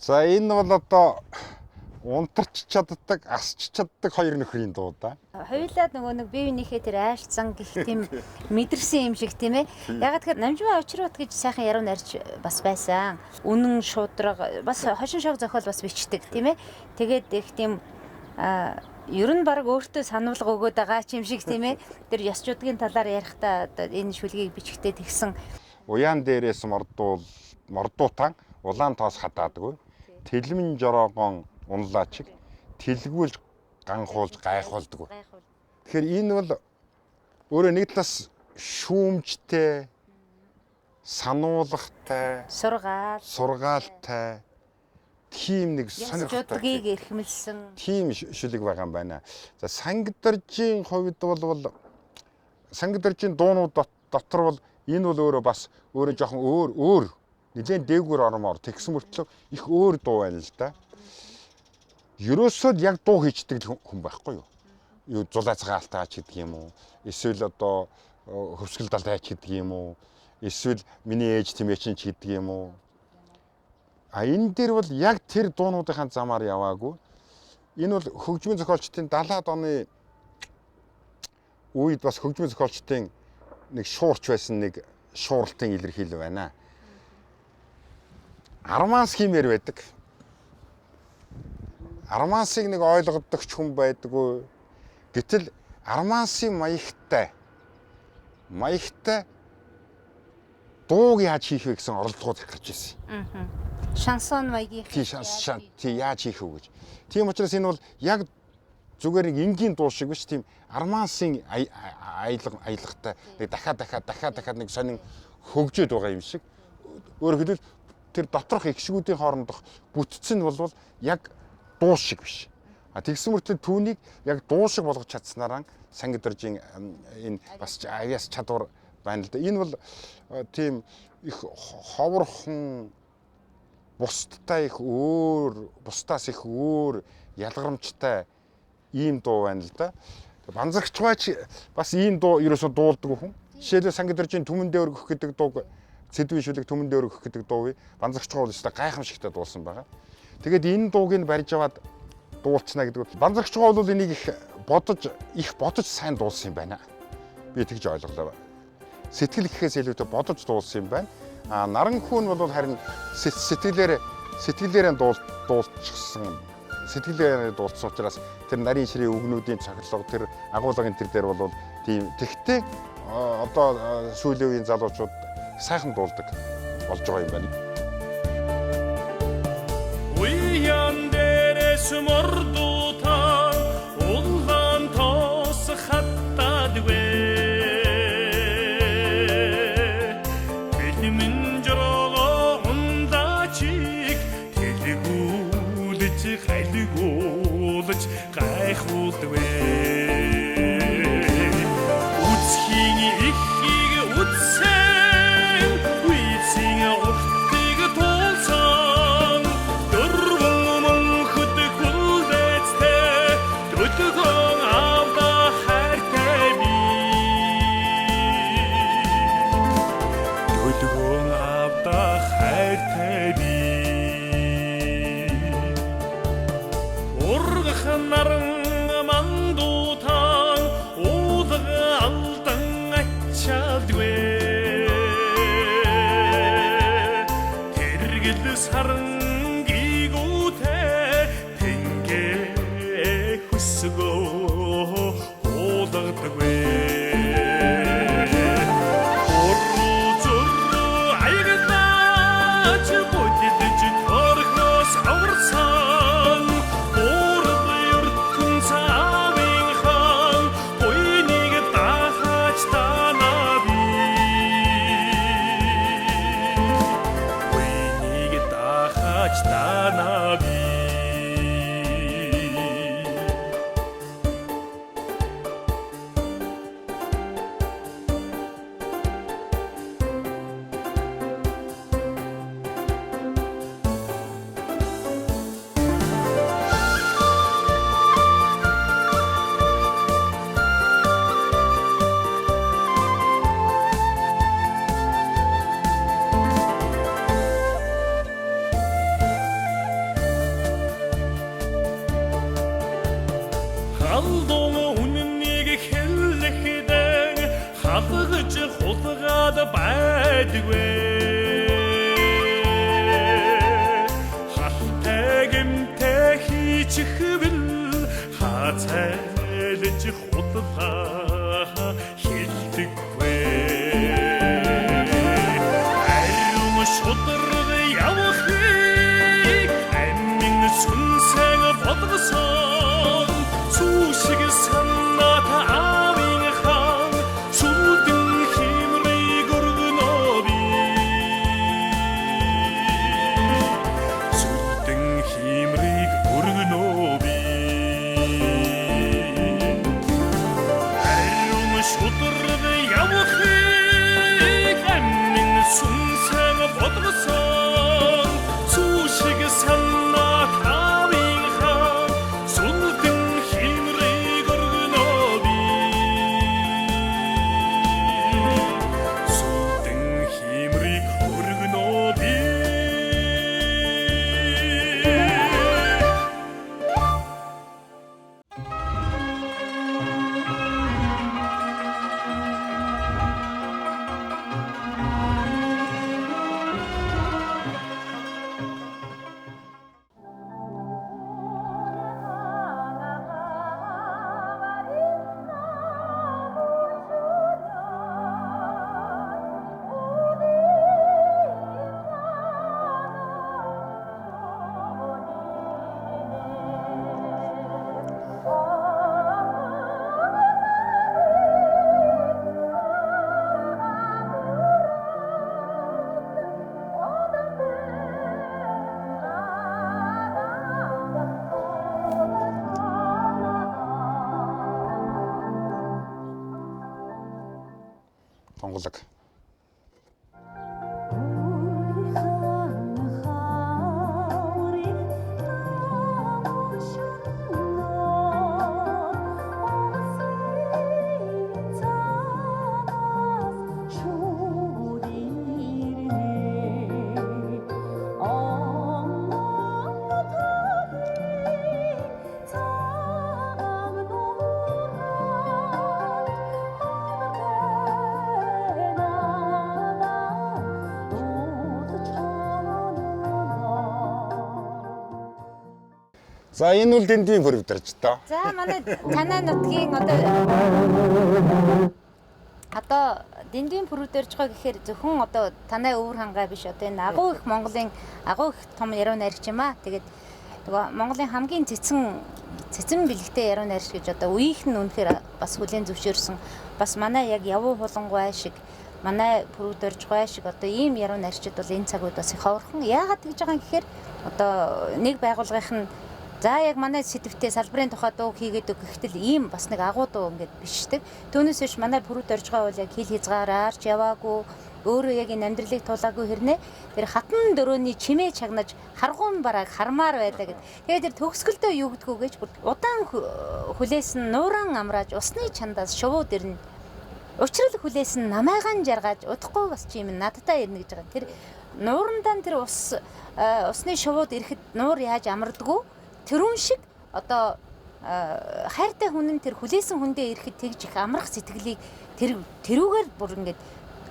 За энэ бол одоо унтарч чаддаг, асч чаддаг хоёр нөхрийн дуу да. Хоёулаа нөгөө нэг бие биенийхээ тэр айлцсан гэх тийм мэдэрсэн юм шиг тийм ээ. Ягаад тэгэхээр Намжмаа Очирбат гэж сайхан яруу найрч бас байсан. Үнэн шудраг бас хошин шог зохиол бас бичдэг тийм ээ. Тэгээд их тийм ер нь баг өөртөө сануулга өгөөд байгаа ч юм шиг тийм ээ. Тэр ёс жудгийн талаар ярихдаа одоо энэ шүлгийг бичгтээ тэгсэн. Уяан дээрээс мордуутан улаан тоос хадаадгүй. Тэлмэн жороогоон унлаачиг тэлгүүлж ганхуулж гайхуулдаг. Тэгэхээр энэ бол өөрөө нэг талаас шүүмжтэй, сануулгатай, сургаалтай тийм нэг сонирхолтой жудгийг эрхэмлсэн тийм шүлэг байгаа юм байна. За Сангдаржийн хувьд бол Сангдаржийн дуунууд дотор бол энэ бол өөрөө бас өөрөө жоохон өөр нэлээд дээгүүр ормоор тэгсэн мөртлөө их өөр дуу байна л да. Ерөөсөө яг дуу хийчдэг хүн байхгүй юу? Юу зулай цагаалтаа ч гэдэг юм уу? Эсвэл одоо хөвсгөл далай ч гэдэг юм уу? Эсвэл миний ээж тэмээчин ч гэдэг юм уу? А энэ дээр бол яг тэр дуунуудынхаа замаар яваагүй. Энэ бол хөгжмийн зохиолчдын 70-аад оны үед бас хөгжмийн зохиолчдын нэг шуурч байсан нэг шууралтын илэрхийлэл байна. Арманс хиймээр байдаг. Армансыг нэг ойлгодогч хүн байдгүй. Гэтэл Армансын маягтай дууг яаж хийх вэ гэсэн оролдлогод гарч ирсэн. Шансон маягийн тий яаж хийх вэ гэж. Тийм учраас энэ бол яг зүгээр нэг энгийн дуу шиг биш, тийм Армансын аялгатай нэг дахиад нэг сонин хөгжөөд байгаа юм шиг. Өөрөөр хэлбэл тэр доторх эгшгүүдийн хоорондох бүтц нь бол яг дуу шиг биш. А тэгсэн мөртлөө түүнийг яг дуу шиг болгож чадсанараа Сангидаржийн энэ бас авиас чадвар байна л да. Энэ бол тийм их ховорхон бусдтай их өөр, бусдаас их өөр ялгарамжтай ийм дуу байна л да. Банзарч байч бас ийм дуу ерөөсөө дуулдаг хүн. Жишээлбэл Сангидаржийн түмэн дээр өргөх гэдэг дууг сэдвийн шүлэг түмэн дээр өргөх гэдэг дууг Банзарч гоо бол өстой гайхамшигтай дуулсан байгаа. Тэгээд энэ дууг нь барьж аваад дуулцна гэдэг бол Банзарч гоо бол энийг их бодож сайн дуулсан юм байна. Би тэгж ойлголоо. Сэтгэл гэхээс илүүтэй бодож дуулсан юм байна. А наран хүүн бол харин сэтгэлээрээ дуулчихсан. Сэтгэлээрээ дуулсан учраас тэр нарийн ширээ үгнүүдийн цохилго, тэр агуулгын тэр дээр бол тийм тэгтээ одоо сүүлийн үеийн залуучууд сайхан дуулдаг болж байгаа юм байна. Уян дээрээс мордуутан улаан тоос хаттадгүй. Бэлмэн жороо ундаачиг тэлгүүлж хайлгуулж гайхуулдагвэ. Үцхийн ихийг үтсэн, үцийн уртыг тулсан, дөрвөн мөнхөд хүлээцтэй, төлгөн авда хайртай би. Төлгөн авда хайртай би. Ургах наран мандуутан уулга алдан ачаалдгүй. Тэргэл саран гигүүтэй тэнгээ хүсгөө уулгадаггүй. Уруу зуруу аяглаач бүдэлж төрхөөс аварсан. Урд ертөнц цаавын хаан буйныг даахаач танаа би. Буйныг даахаач Хураад байдаггүй. Халтай гэмтэй хийчихвэл хацайлж худлаа хэлдэггүй. Ариун шударга явахыг амин сүнсэн болгосон сүшиг санаат аавын хаан сүлдэн химрийг өргөнөө би. Сүлдэн химрийг өргөнөө би. Ариун шударга явахыг амин сүнсэн болгосон сүшиг санаат аавын хаан сүлдэн химрийг өргөнөө би. Сүлдэн химрийг өргөнөө би. Тунгалаг. За энэ бол дэндийн пүрэв дарж та. За манай танай нутгийн одоо дэндийн пүрэв даржгаа гэхээр зөвхөн одоо танай өвөр хангай биш, одоо энэ агуу их Монголын агуу их том яруу найрагч юм аа. Тэгээд нөгөө Монголын хамгийн цэцэн бэлэгтэй яруу найрагч гэж одоо үеийнх нь үнэхээр бас хүлээн зөвшөөрсөн. Бас манай яг явуу хулангуй шиг, манай пүрэв даржгаа шиг одоо ийм яруу найрагчид бол энэ цаг үед бас их ховорхон. Яагаад тэгж байгаа юм гэхээр одоо нэг байгууллагынх нь за яг манай сэдвтэ салбарын тухай дуу хийгээд өг гэхтэл ийм бас нэг агуу дуу ингээд бичдэг. Түүнээс биш манай пүрэв даржгаа бол яг хил хязгаараар ч яваагүй, өөрөө яг энэ амьдралыг тулаагүй хэрнээ тэр хатан дөрөөний чимээ чагнаж харгуун барааг хармаар байлаа гэд. Тэгээд тэр төгсгөлдөө юу гэдгүү гэж бүр удаан хүлээс нь нууран амрааж усны чандаас шувууд ирнэ. Учрал хүлээс нь намайгаан жаргаж удахгүй бас чи юм надтай ирнэ гэж байгаа. Тэр нуурандаа тэр усны шувууд ирэхэд нуур яаж амардаггүй тэрүүн шиг одоо хайртай хүн нь тэр хүлээсэн хүндээ ирэхэд тэгж их амрах сэтгэлийг тэрүүгээр бүр ингээд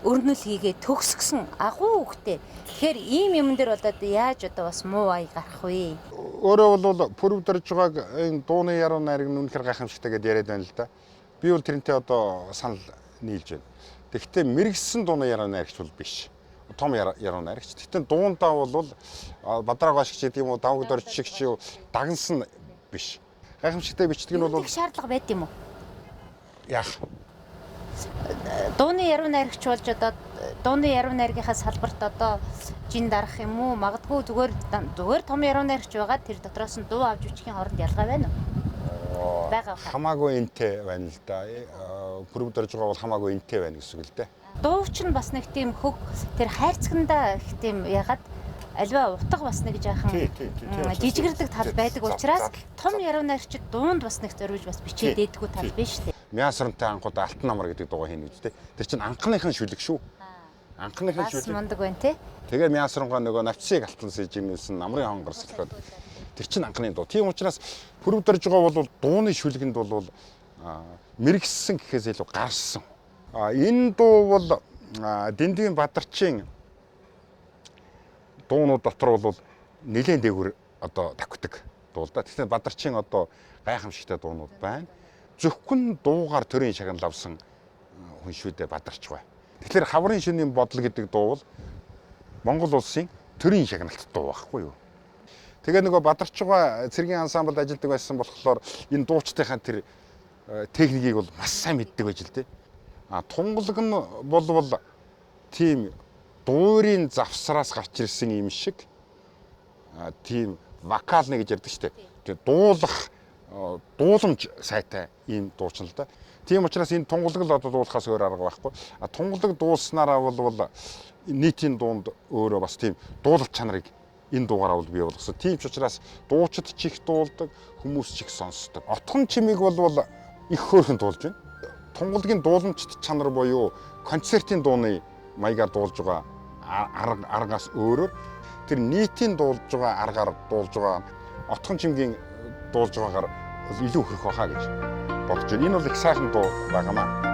өрнөл хийгээ төгсгсөн агуу үхтэй. Тэгэхээр ийм юм дээр болоод яаж одоо бас муу ая гарах вэ? Өөрөө бол пүрэв даржгааг энэ дууны яруу найраг нь үнэхээр гайхамшигтай гэдээ яриад байна л да. Би бол тэрнтэй одоо санал нийлж байна. Тэгэхдээ мэрэгсэн дууны яруу найрагч бол биш. Том яруу найрагч. Гэхдээ дуундаа бол бадраагаа шиг ч гэдэг юм уу, давг дорж шиг ч юу дагнсан биш. Гайхамшигтай бичдэг нь бол шаардлага байд юм уу? Яах? Дууны яруу найрагч болж одоо дууны яруу найргийнхаа салбарт одоо жин дарах юм уу? Магадгүй зүгээр том яруу найрагч байгаа тэр дотроос нь дуу авч бичихийн хооронд ялгаа байна уу? Байгаа хаа. Хамаагүй энтэй байна л да. Пүрэв даржгаа бол хамаагүй энтэй байна гэсэн үг л дээ. Дууч нь бас нэг тийм хөг тэр хайрцагандаа их тийм ягаад альва утга бас нэг жаахан жижигрлэг тал байдаг учраас том яруу найрагчид дуунд бас нэг зориулж бас бичээд дээдгүү тал биш үү? Мясарантай анхудаа алтан намар гэдэг дуугаа хийнэ үстэй. Тэр чинь анхныхын шүлэг шүү. Анхныхын шүлэг. Бас мундаг байна те. Тэгээ Мясарангаа нөгөө навцыг алтан сижимэлсэн намрын хонгор сэлхээд тэр чинь анхны дуу. Тийм учраас пүрэв даржгаа бол дууны шүлгэнд бол мэрэгссэн гэхээс илүү гарсан. Энэ дуу бол Дэндүүн Бадарчийн дуунууд дотор бол нэлээд дээгүр одоо давхдаг дуу л да. Тэгэхээр Бадарчийн одоо гайхамшигтай дуунууд байна. Зөвхөн дуугаар төрийн шагнал авсан хүн шүү дээ Бадарч бай. Тэгэхээр хаврын шөнийн бодол гэдэг дуу бол Монгол улсын төрийн шагналт дуу байхгүй юу? Тэгээ нөгөө Бадарчугай цэргийн ансамблд ажилладаг байсан болохоор энэ дуучдынхаа тэр техникийг бол маш сайн мэддэг байж л дээ. А тунгалаг нь болвол тийм дуурийн завсраас гарч ирсэн юм шиг тийм вокалны гэж ярьдаг шүү дээ. Тэгээ дуулах дууламж сайтай ийм дуучин л да. Тийм учраас энэ тунгалаг л одоо дуулахаас өөр арга байхгүй. А тунгалаг дуулснараа бол нийтийн дуунд өөрөө бас тийм дуулах чанарыг энэ дуугаараа бол бий болгосон. Тийм ч учраас дуучид ч их дуулдаг, хүмүүс ч их сонсдог. Отхон чимийг бол их хөөрхөн дуулж байна. Тунгалагийн дууламжт чанар буюу концертын дууны маягаар дуулж байгаа аргаас өөрөөр тэр нийтийн дуулж байгаа аргаар дуулж байгаа отхон чимгийн дуулж байгаагаар илүү хөрөх байхаа гэж бодож байна. Энэ бол их сайхан дуу байгаамаа.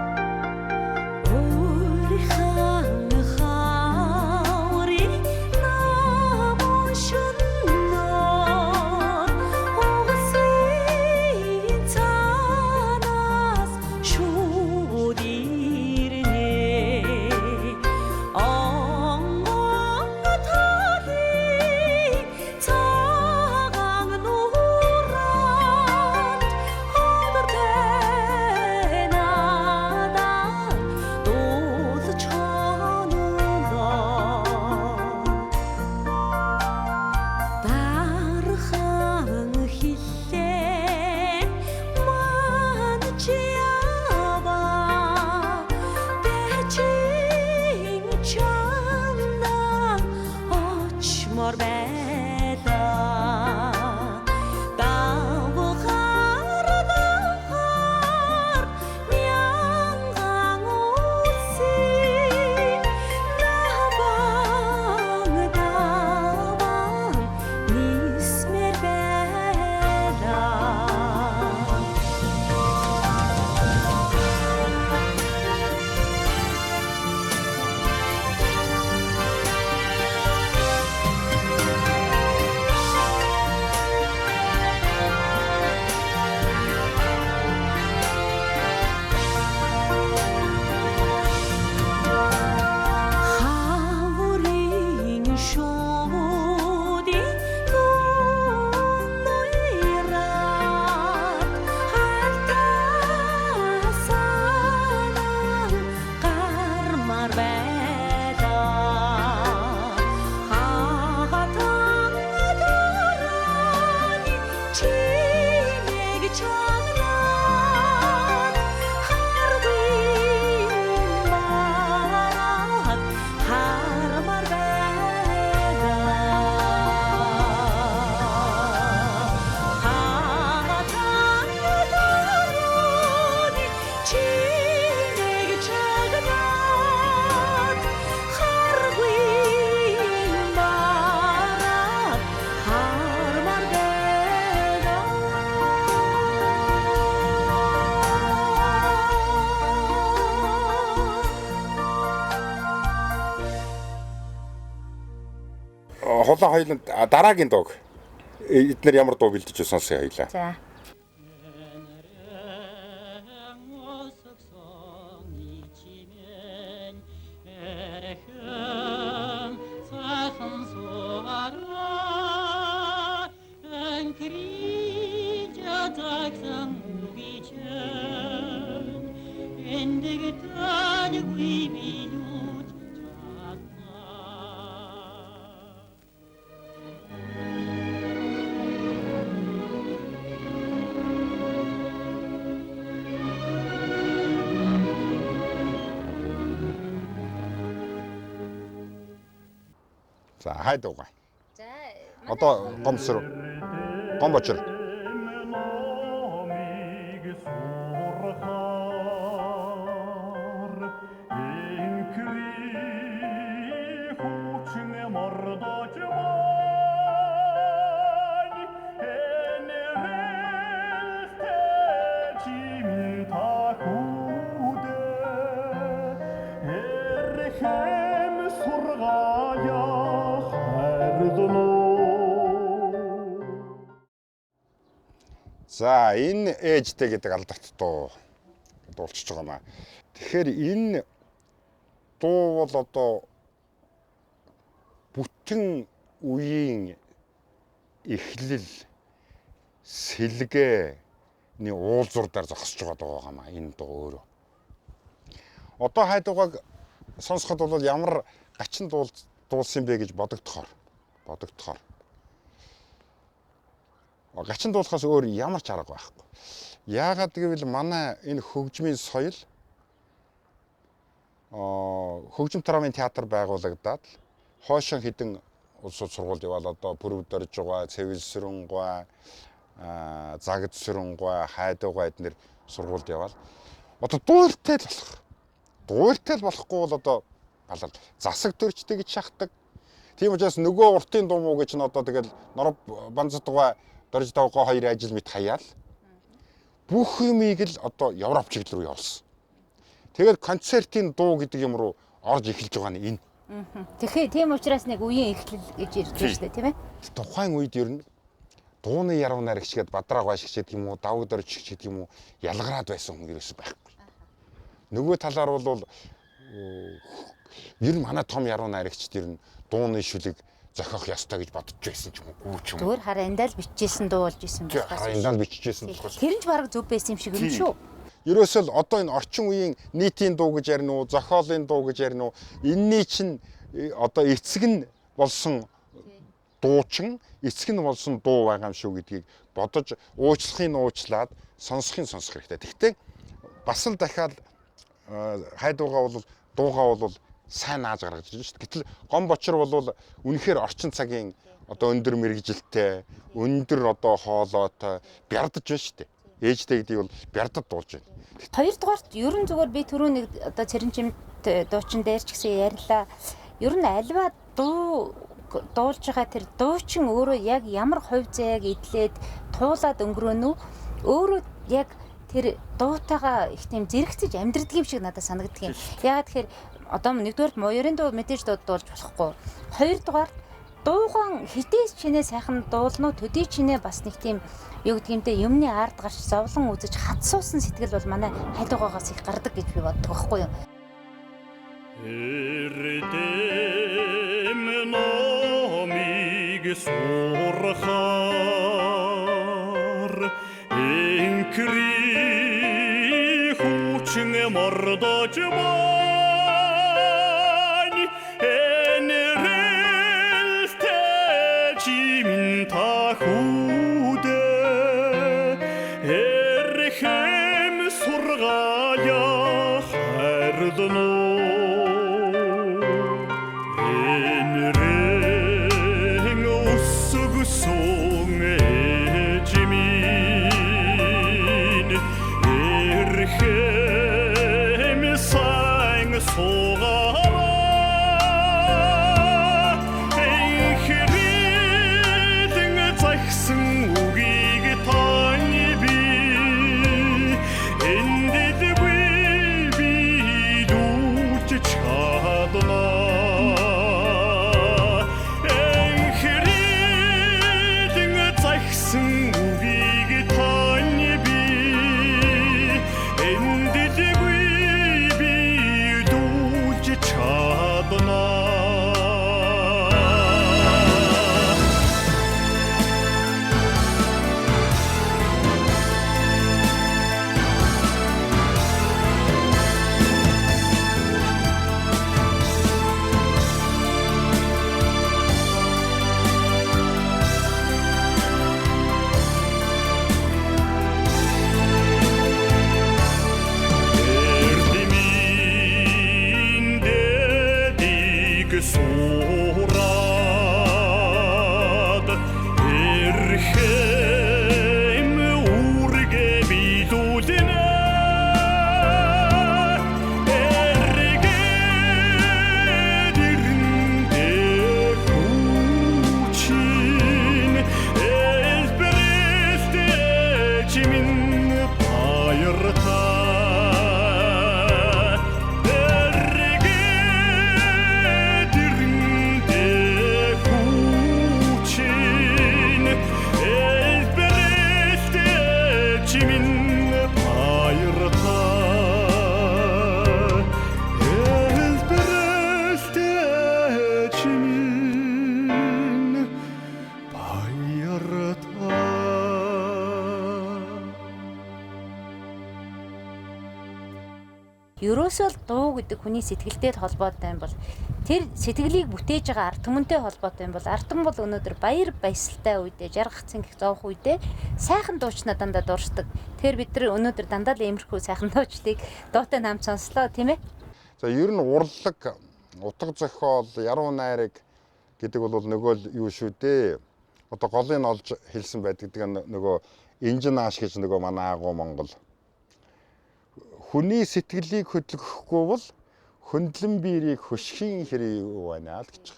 Хулан хоёуланд дараагийн дууг эднэр ямар дуу бэлдэж сонсъё хоёлаа. За. За хай дуугаа. За одоо гомсор гом бочор. За, энэ ээжтэй гэдэг алдарт дуу дуулчихж байгаа маа. Тэгэхээр энэ дуу бол одоо бүтэн үеийн эхлэл сэлгээний уулзур дээр зогсож байгаа дуу байгаа маа энэ дуу өөрөө. Одоо хайдугаг сонсоход бол ямар гачин дуулсан бэ гэж бодогдохоор. Гачин дуулахаас өөр ямар ч арга байхгүй. Яагаад гэвэл манай энэ хөгжмийн соёл хөгжим драмын театр байгуулагдаад хойшоо хэдэн улсууд сургуульд яваал одоо Пүрэв Доржугай, Цэвэлсрэнгуй, Загд Сүрэнгуй, Хайдугай эднэр сургуульд яваал одоо дууртай л болох. Дууртай л болохгүй бол одоо балал засаг төрчтэй гэж шахдаг. Тийм учраас нөгөө уртын дуу муу гэж нь одоо тэгэл норов банзадгай Дорж давгаа хоёр ажил мэт хаяал бүх юмыг л одоо Европ чиглэл рүү явуулсан. Тэгээд концертын дуу гэдэг юм руу орж эхэлж байгаа нь энэ. Тэгэхээр тийм учраас нэг үеийн эхлэл гэж ирж байна шүү дээ, тийм ээ? Тухайн үед ер нь дууны яруу найрагч гээд Бадраа гойшигч гэдэг юм уу, Давг Доржигч гэдэг юм уу ялгараад байсан хүн ерөөсөй байхгүй. Нөгөө талаар бол ер нь манай том яруу найрагчд ер нь дууны шүлэг зохиох ёстой гэж бодож байсан ч юм уу, гүү ч юм уу. Зүгээр хараа эндаа л бичижсэн дуу болж исэн болохоос. Хараа эндаа л бичижсэн болохоос. Тэр нь ч бараг зөв байсан юм шиг юм шүү. Ерөөсөө л одоо энэ орчин үеийн нийтийн дуу гэж ярина уу, зохиолын дуу гэж ярина уу, энэний чинь одоо эцэг нь болсон дуучин, эцэг нь болсон дуу байгаа юм шүү гэдгийг бодож уучлахын уучлаад сонсохын сонсох хэрэгтэй. Гэхдээ бас л дахиад хайдуугаа бол дуугаа бол сайн нааж гаргаж ирж шүү дээ. Гэтэл гон бочор бол үнэхээр орчин цагийн одоо өндөр мэргэжилтэй, өндөр одоо хоолойтой бярдаж байна шүү дээ. Ээжтэй гэдгийг бол бярдад дуулж байна. Хоёрдугаарт ер нь зүгээр би түрүү нэг одоо цэрэнчимт дуучин дээр ч гэсэн ярьлаа. Ер нь альва дуу дуулж байгаа тэр дуучин өөрөө яг ямар хувь заяаг эдлээд туулаад өнгөрөөнө өөрөө яг тэр дуутайгаа их тийм зэрэгцэж амьдрдаг юм шиг надад санагддаг юм. Яагаад тэгэхээр одоо нэгдүгээрт муурын дуу мэдээж дуулж болохгүй. Хоёрдугаарт дуугаан хитээс чинээ сайхан дуулна уу төдий чинээ бас нэг тийм юу гэдэг юм те юмны ард гарч зовлон үзэж хатсуусан сэтгэл бол манай хайдугаагаас их гардаг гэж би боддог байхгүй юу. Эрдэм номыг сурахаар энкри хүчин мордож байна энэрэлтэй чимэн тахүдэ эрхэм сургаая хайрлно энэрэн өсгсөн ээжмин эрхэм сайн Ерөөсөө л дуу гэдэг хүний сэтгэлтэй холбоотой юм бол тэр сэтгэлийг бүтээж байгаа ард түмэнтэй холбоотой юм бол ард түмэн бол өнөөдөр баяр баясгалтай үедээ, жаргах цэнгэх зовх үедээ сайхан дуучнаа дандаа дурсдаг. Тэгэхээр бид нар өнөөдөр дандаа л иймэрхүү сайхан дуучдыг дуутай нам сонслоо, тийм ээ. За ер нь урлаг, утга зохиол, яруу найраг гэдэг бол нөгөө л юу шүү дээ. Одоо голыг олж хэлсэн байдаг гэдэг нь нөгөө инжин ааш гэж нөгөө манай агуу Монгол. Хүний сэтгэлийг хөдөлгөхгүй бол хөндлөн биерийг хөшхийн хэрэг байна л гэж.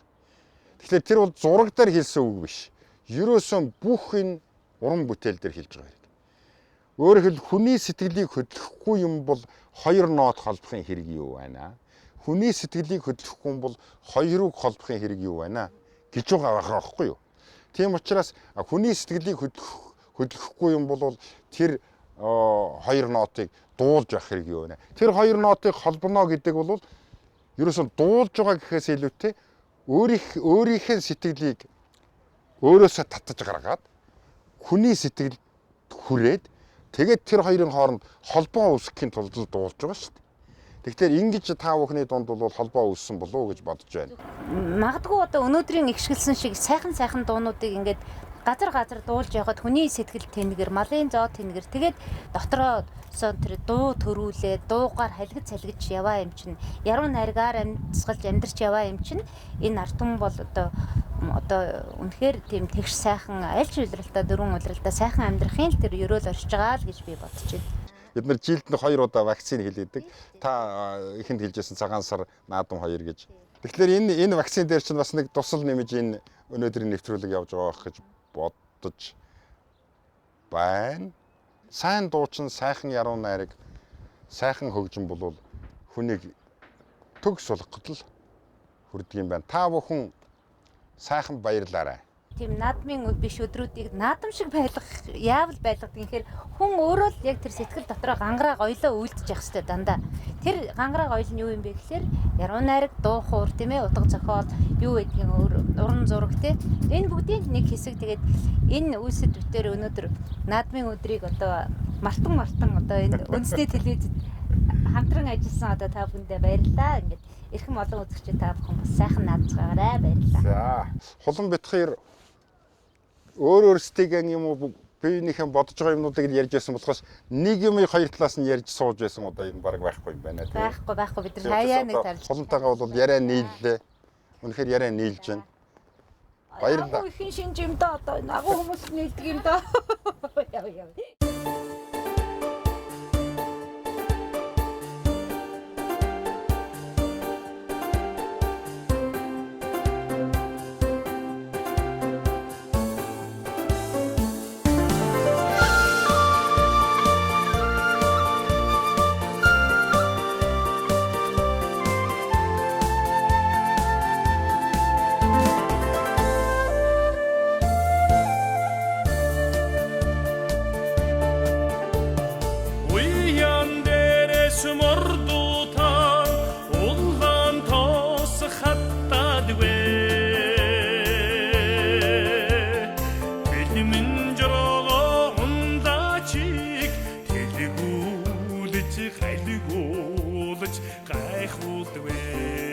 Тэгэхээр тэр бол зураг дээр хэлсэн үг биш. Ерөөсөн бүх энэ уран бүтээл дээр хэлж байгаа хэрэг. Өөрөөр хэлбэл хүний сэтгэлийг хөдлөхгүй юм бол хоёр нот холбохын хэрэг юу байна? Хүний сэтгэлийг хөдлөхгүй юм бол хоёрыг холбохын хэрэг юу байна гэж байгаа байхгүй юу? Тийм учраас хүний сэтгэлийг хөдлөхгүй юм бол тэр хоёр нотыг дуулж явах хэрэг юу байна? Тэр хоёр нотыг холбоно гэдэг бол ерөөсөн дуулж байгаа гэхээс илүүтэй өөрийнхөө сэтгэлийг өөрөөсөө татаж гаргаад хүний сэтгэлд хүрээд тэгээд тэр хоёрын хооронд холбоо үүсгэхийн тулд дуулж байгаа шүү дээ. Тэгэхээр ингэж та бүхний дунд бол холбоо үүссэн болов уу гэж бодож байна. Магадгүй одоо өнөөдрийн ихшгэлсэн шиг сайхан сайхан дуунуудыг ингээд газар газар дуулж явахад хүний сэтгэл тэнгэр, малын зоо тэнгэр, тэгээд дотроо тэр дуу төрүүлээ, дуугаар халигж салгиж яваа юм чинь, яруу найргаар амьсгалж амьдарч яваа юм чинь энэ ард түмэн бол одоо үнэхээр тийм тэгш сайхан альч улиралдаа, дөрвөн улиралдаа сайхан амьдрахын л тэр ерөөл оршиж байгаа л гэж би бодож байна. Бид нар жилд нь 2 удаа вакцин хийлээдэг. Та ихэнд хэлжсэн цагаан сар наадам 2 гэж. Тэгэхээр энэ вакцин дээр чинь бас нэг тусал нэмж энэ өнөөдрийн нэвтрүүлэг явж байгаа байх гэж бодож байна. Сайн дуучин, сайхан яруу найраг, сайхан хөгжим бол хүнийг төгс сулгахад л хүрдэг юм байна. Та бүхэн сайхан баярлаарай. Тийм наадмын биш өдрүүдийг наадам шиг байлгах яавал байлгадаг юм хэрэг хүн өөрөө л яг тэр сэтгэл дотроо гангараа гоёлоо үйлдэж явах хэрэгтэй дандаа. Тэр гангараа гоёл нь юу юм бэ гэхээр яруу найраг, дуу хуур, тийм ээ, утга зохиол, юу гэдгийг өөр уран зураг тийм. Энэ бүгдийн нэг хэсэг. Тэгээд энэ үйлсэд битээр өнөөдөр наадмын өдрийг одоо мартан одоо энэ үндэсний телевизэд хамтран ажилласан одоо та бүхэндээ баярлалаа. Ингээд эрхэм олон үзэгчид та бүхэн бас сайхан наадцгаарай, баярлалаа. За, хулан битхэр өөр өөрсдийн юм уу биенийхэн бодож байгаа юмнуудыг л ярьж байсан болохоос нэг юм хоёр талаас нь ярьж сууж байсан одоо юм баг байхгүй юм байна тийм. Байхгүй бид нар хаяа нэг тарж. Хулантайгаа бол яриа нийллээ. Үнэхээр яриа нийлж байна. Баярлалаа. Агуу ихэн шинж юм даа одоо энэ агуу хүмүүс нийлдэг юм даа. Яа яа. Гайхуулдвэ.